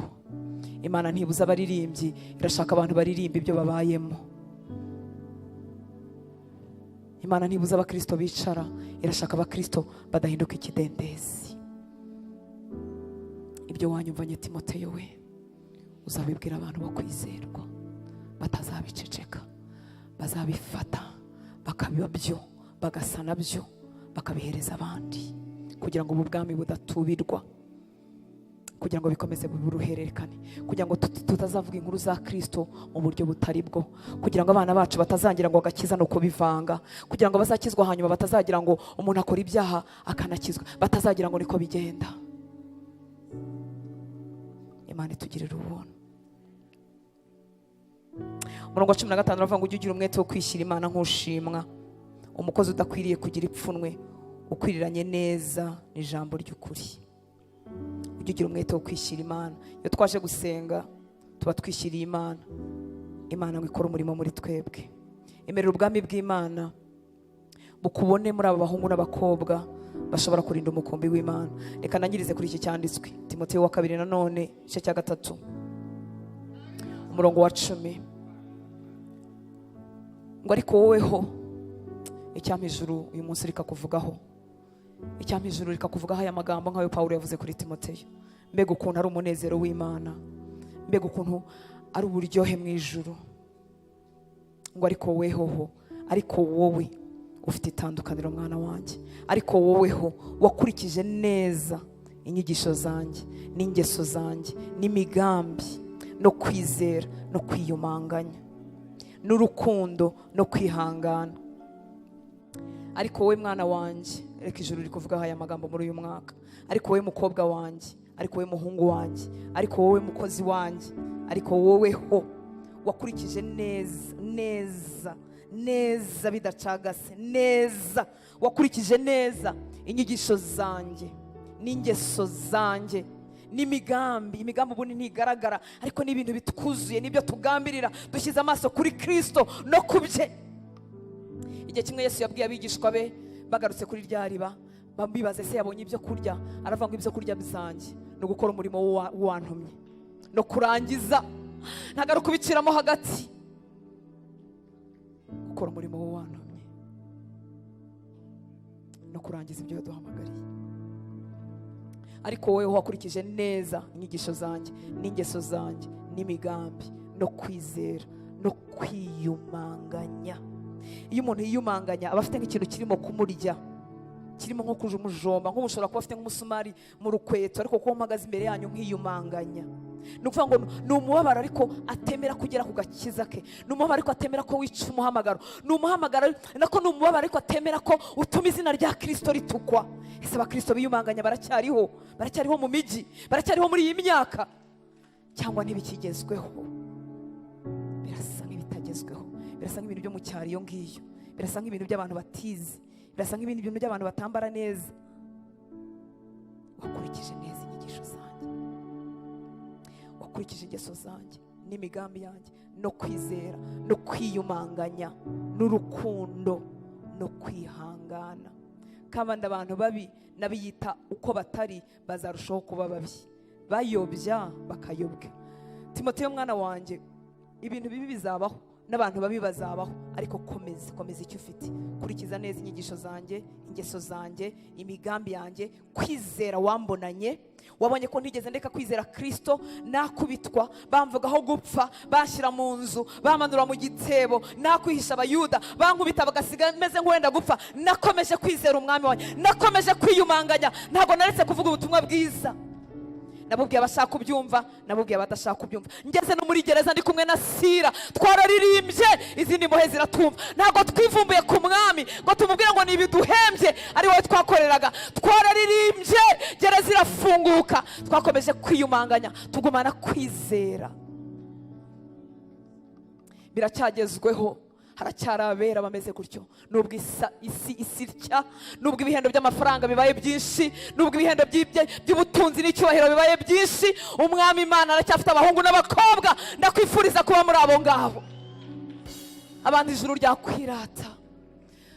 Imana ntibuza abaririmbyi, irashaka abantu baririmba ibyo babayemo. Imana ntibuza abakristo bicara, irashaka abakristo badahinduka ikidendezi. Ibyo wanyumvanye Timoteyo we, uzabibwira abantu bo kwizerwa, batazabiceceka, bazabifata bakabiba byo, bagasa nabyo, bakabihereza abandi, kugira ngo ubu bwami budatubirwa, kugira ngo bikomeze biruhererekane, kugira ngo tutazavuga inkuru za Kristo mu buryo butari bwo, kugira ngo abana bacu batazagira ngo agakiza no kubivanga, kugira ngo bazakizwa hanyuma batazagira ngo umuntu akora ibyaha akanakizwa, batazagira ngo niko bigenda. Imana itugirira ubuntu. Umurongo wa 15 uravuga ngo ujye ugira umwete wo kwishyira Imana nk'ushimwa, umukozi udakwiriye kugira ipfunwe, ukwiriranye neza n'ijambo ry'ukuri. Ujye ugira umwete wo kwishyira Imana. Iyo twaje gusenga tuba twishyiriye Imana, Imana ngo ikore umurimo muri twebwe. Emerera ubwami bw'Imana bukubone muri aba bahungu n'abakobwa bashobora kurinda umukumbi w'Imana. Reka nangirize kuri iki cyanditswe, Timoteyo wa kabiri nanone igice cya 3 umurongo wa 10, ngo ariko woweho icyampa ijuru uyu munsi rikakuvugaho, icyampa ijuru rikakuvugaho aya magambo nk'ayo Pawulo yavuze kuri Timoteyo. Mbega ukuntu ari umunezero w'Imana, mbega ukuntu ari uburyohe mu ijuru. Ngo ariko woweho, ariko wowe ufite itandukaniro mwana wanjye, ariko woweho wakurikije neza inyigisho zanjye n'ingeso zanjye n'imigambi no kwizera no kwiyumanganya n'urukundo no kwihangana. Ariko wowe mwana wanjye, reka ijuru rikuvugaho aya magambo muri uyu mwaka. Ariko wowe mukobwa wanjye, ariko wowe muhungu wanjye, ariko wowe mukozi wanjye, ariko woweho wakurikije neza neza neza bidacagase neza, wakurikije neza inyigisho zanjye n'ingeso zanjye n'imigambi. Imigambi ubundi ntigaragara, ariko ni ibintu bitwuzuye, nibyo tugambirira, dushyize amaso kuri Kristo no ku bye. Igihe kimwe Yesu yabwiye abigishwa be bagarutse kuri rya riba, bibaze se yabonye ibyo kurya, aravuga ngo ibyo kurya byanjye ni ugukora umurimo w'uwantumye no kurangiza, ntabwo ari ukubiciramo hagati, gukora umurimo w'uwantumye no kurangiza ibyo yaduhamagariye. Ariko wowe wakurikije neza inyigisho zanjye n'ingeso zanjye n'imigambi no kwizera no kwiyumanganya. Iyo umuntu yiyumanganya aba afite nk'ikintu kirimo kumurya, kirimo nko kujumujomba, nk'ushobora kuba afite nk'umusumari mu rukweto, ariko kuko mpagaze imbere yanyu nkiyumanganya, ni ukuvuga ngo ni umubabaro ariko atemera kugera ku gakiza ke, ni umubabaro ariko atemera ko wica umuhamagaro, ni umuhamagaro nako ni umubabaro ariko atemera ko utuma izina rya Kristo ritukwa. Ese abakristo biyumanganya baracyariho? Baracyariho mu mijyi? Baracyariho muri iyi myaka? Cyangwa ntibikigezweho? Birasa nk'ibitagezweho, birasa nk'ibintu byo mu cyaro iyo ngiyo, birasa nk'ibintu by'abantu batize, birasa nk'ibintu by'abantu batambara neza. Wakurikije neza inyigisho zanjye, wakurikije ingeso zanjye n'imigambi yanjye no kwizera no kwiyumanganya n'urukundo no kwihangana. Kandi abantu babi n'abiyita uko batari bazarushaho kuba babi, bayobya bakayobwa. Timoteyo mwana wanjye, ibintu bibi bizabaho n'abantu babi bazabaho, ariko komeza, komeza icyo ufite, kurikiza neza inyigisho zanjye, ingeso zanjye, imigambi yanjye, kwizera wambonanye. Wabonye ko ntigeze ndeka kwizera Kristo, nakubitwa bamvugaho gupfa, banshyira mu nzu, bamanura mu gitebo, nakwihisha abayuda, bankubita bagasiga meze nk'uwenda gupfa. Nakomeje kwizera umwami wanjye, nakomeje kwiyumanganya, ntabwo naretse kuvuga ubutumwa bwiza. Nabubwiye abashaka kubyumva, nabubwiye abadashaka kubyumva. Ngeze no muri gereza ndi kumwe na Sira, twararirimbye, izindi mbohe ziratumva. Ntabwo twivumbuye ku mwami ngo tumubwire ngo ni ibiduhembye ari wowe twakoreraga. Twararirimbye, gereza irafunguka. Twakomeje kwiyumanganya, tugumana kwizera. Biracyagezweho, haracyari abera bameze gutyo. Nubwo isi isitya, nubwo ibihendo by'amafaranga bibaye byinshi, nubwo ibihendo by'ubutunzi n'icyubahiro bibaye byinshi, umwami Imana aracyafite abahungu n'abakobwa. Ndakwifuriza kuba muri abo ngabo. Abantu ijuru ryakwirata,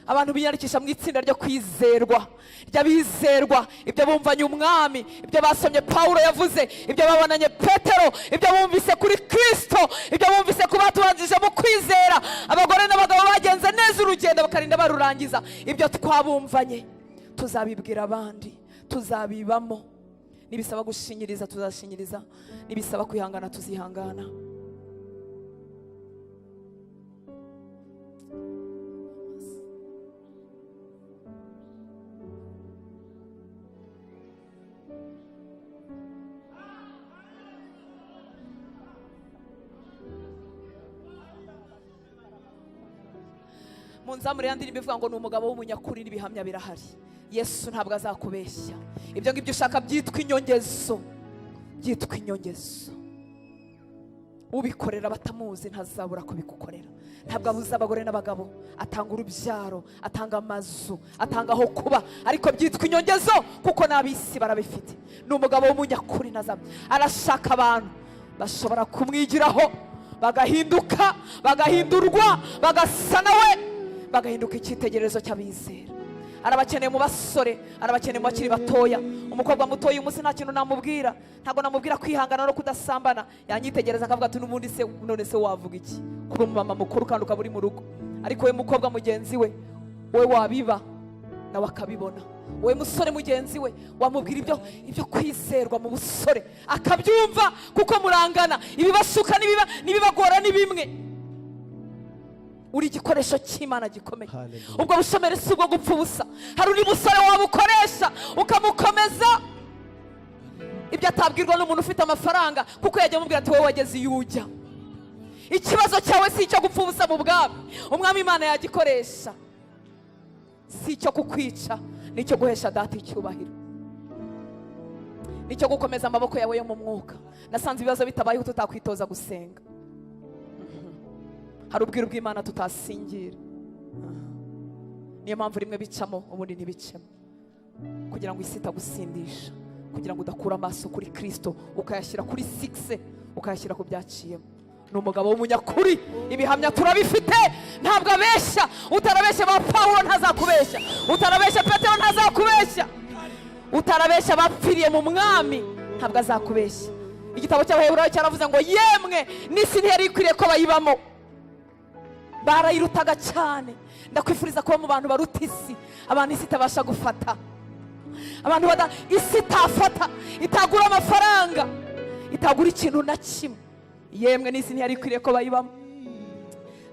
abantu biyandikisha mu itsinda ryo kwizerwa, ry'abizerwa, ibyo bumvanye umwami, ibyo basomye Pawulo yavuze, ibyo babonanye Petero, ibyo bumvise kuri Kristo, ibyo bumvise ku batubanjije mu kwizera, abagore n'abagabo bagenze neza urugendo bakarinda barurangiza. Ibyo twabumvanye tuzabibwira abandi, tuzabibamo. Nibisaba gushinyiriza tuzashinyiriza, nibisaba kwihangana tuzihangana. Mu nzamure ya ndirimbo ivuga ngo ni umugabo w'umunyakuri, n'ibihamya birahari. Yesu ntabwo azakubeshya. Ibyo ngibyo ushaka byitwa inyongezo, byitwa inyongezo. Ubikorera batamuzi ntazabura kubigukorera. Ntabwo abuza abagore n'abagabo, atanga urubyaro, atanga amazu, atanga aho kuba, ariko byitwa inyongezo kuko n'ab'isi barabifite. Ni umugabo w'umunyakuri, ntazaba. Arashaka abantu bashobora kumwigiraho, bagahinduka, bagahindurwa, bagasa nawe, bagahinduka icyitegererezo cy'abizera. Arabakeneye mu basore, arabakeneye mu bakiri batoya. Umukobwa mutoya uyu munsi nta kintu namubwira, ntabwo namubwira kwihangana no kudasambana. Yanyitegereza akavuga ati: "N'ubundi se, none se wavuga iki kuri umumama mukuru kandi ukaba uri mu rugo?" Ariko we mukobwa mugenzi we, we wabiba nawe akabibona. Wowe musore mugenzi we, wamubwira ibyo kwizerwa mu busore akabyumva, kuko murangana. Ibibashuka n'ibibagora ni bimwe. Uri igikoresho cy'Imana gikomeye. Hallelujah. Ubwo bushomeri si ubwo gupfa ubusa. Hari undi musore wabukoresha ukamukomeza, ibyo atabwirwa n'umuntu ufite amafaranga, kuko yajya amubwira ati: "Wowe wageze iyo ujya." Ikibazo cyawe si icyo gupfa ubusa mu bwami. Umwami Imana yagikoresha. Si icyo kukwica, ni icyo guhesha Data icyubahiro, ni icyo gukomeza amaboko yawe yo mu mwuka. Nasanze ibibazo bitabayeho tutakwitoza gusenga. Hari ubwiru bw'Imana tutasingira. Niyo mpamvu rimwe bicamo, ubundi ntibicemo, kugira ngo isi itagusindisha, kugira ngo udakura amaso kuri Kirisito ukayashyira kuri succès, ukayashyira ku byaciyemo. Ni umugabo w'umunyakuri, ibihamya turabifite, ntabwo abeshya. Utarabeshya ba Pawulo ntazakubeshya, utarabeshya Petero ntazakubeshya, utarabeshya abapfiriye mu Mwami ntabwo azakubeshya. Igitabo cy'Abaheburayo cyaravuze ngo: "Yemwe n'isi ntiyari ikwiriye ko bayibamo, barayirutaga cyane." Ndakwifuriza kuba mu bantu baruta isi, abantu isi itabasha gufata, abantu isi itafata, itagura amafaranga, itagura ikintu na kimwe. Yemwe n'isi ntiyari ikwiriye ko bayibamo.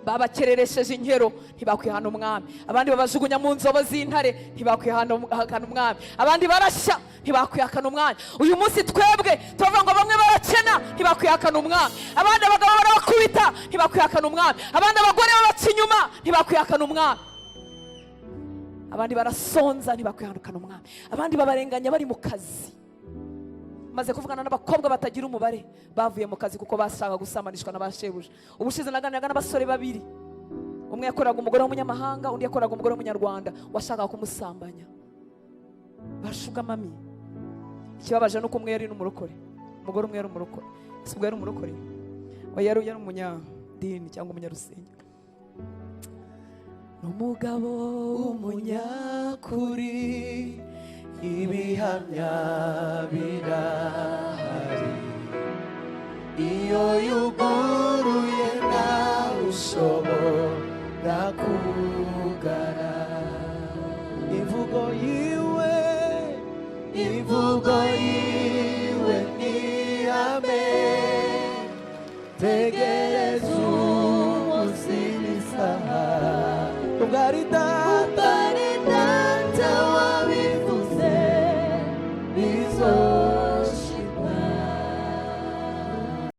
Babakereresheje inkero, ntibakwihana Umwami. Abandi babajugunya mu nzobo z'intare, ntibakwihana Umwami. Abandi barashya, ntibakwihakana Umwami. Uyu munsi twebwe turavuga ngo bamwe barakena, ntibakwihakana Umwami. Abandi abagabo barabakubita, ntibakwihakana Umwami. Abandi abagore babaca inyuma, ntibakwihakana Umwami. Abandi barasonza, ntibakwihakana Umwami. Abandi babarenganya bari mu kazi. Maze kuvugana n'abakobwa batagira umubare bavuye mu kazi kuko bashaka gusambanishwa na ba shebuja. Ubushize naganiraga n'abasore babiri: umwe yakoraga umugore w'umunyamahanga, undi yakoraga umugore w'umunyarwanda washakaga kumusambanya, ba sugar mummy. Ikibabaje ni uko umwe yari n'umurokore, umugore umwe yari umurokore. Si ubwo yari umurokore? Oya, yari umunyadini cyangwa umunyarusengero. Ni umugabo Umunyakuri, ibihamya birahari. Iyo yuguruye nawe ushobora kugara. Imvugo yiwe, imvugo yiwe ni amen. Tegereza umunsi n'isaha, ubwo ari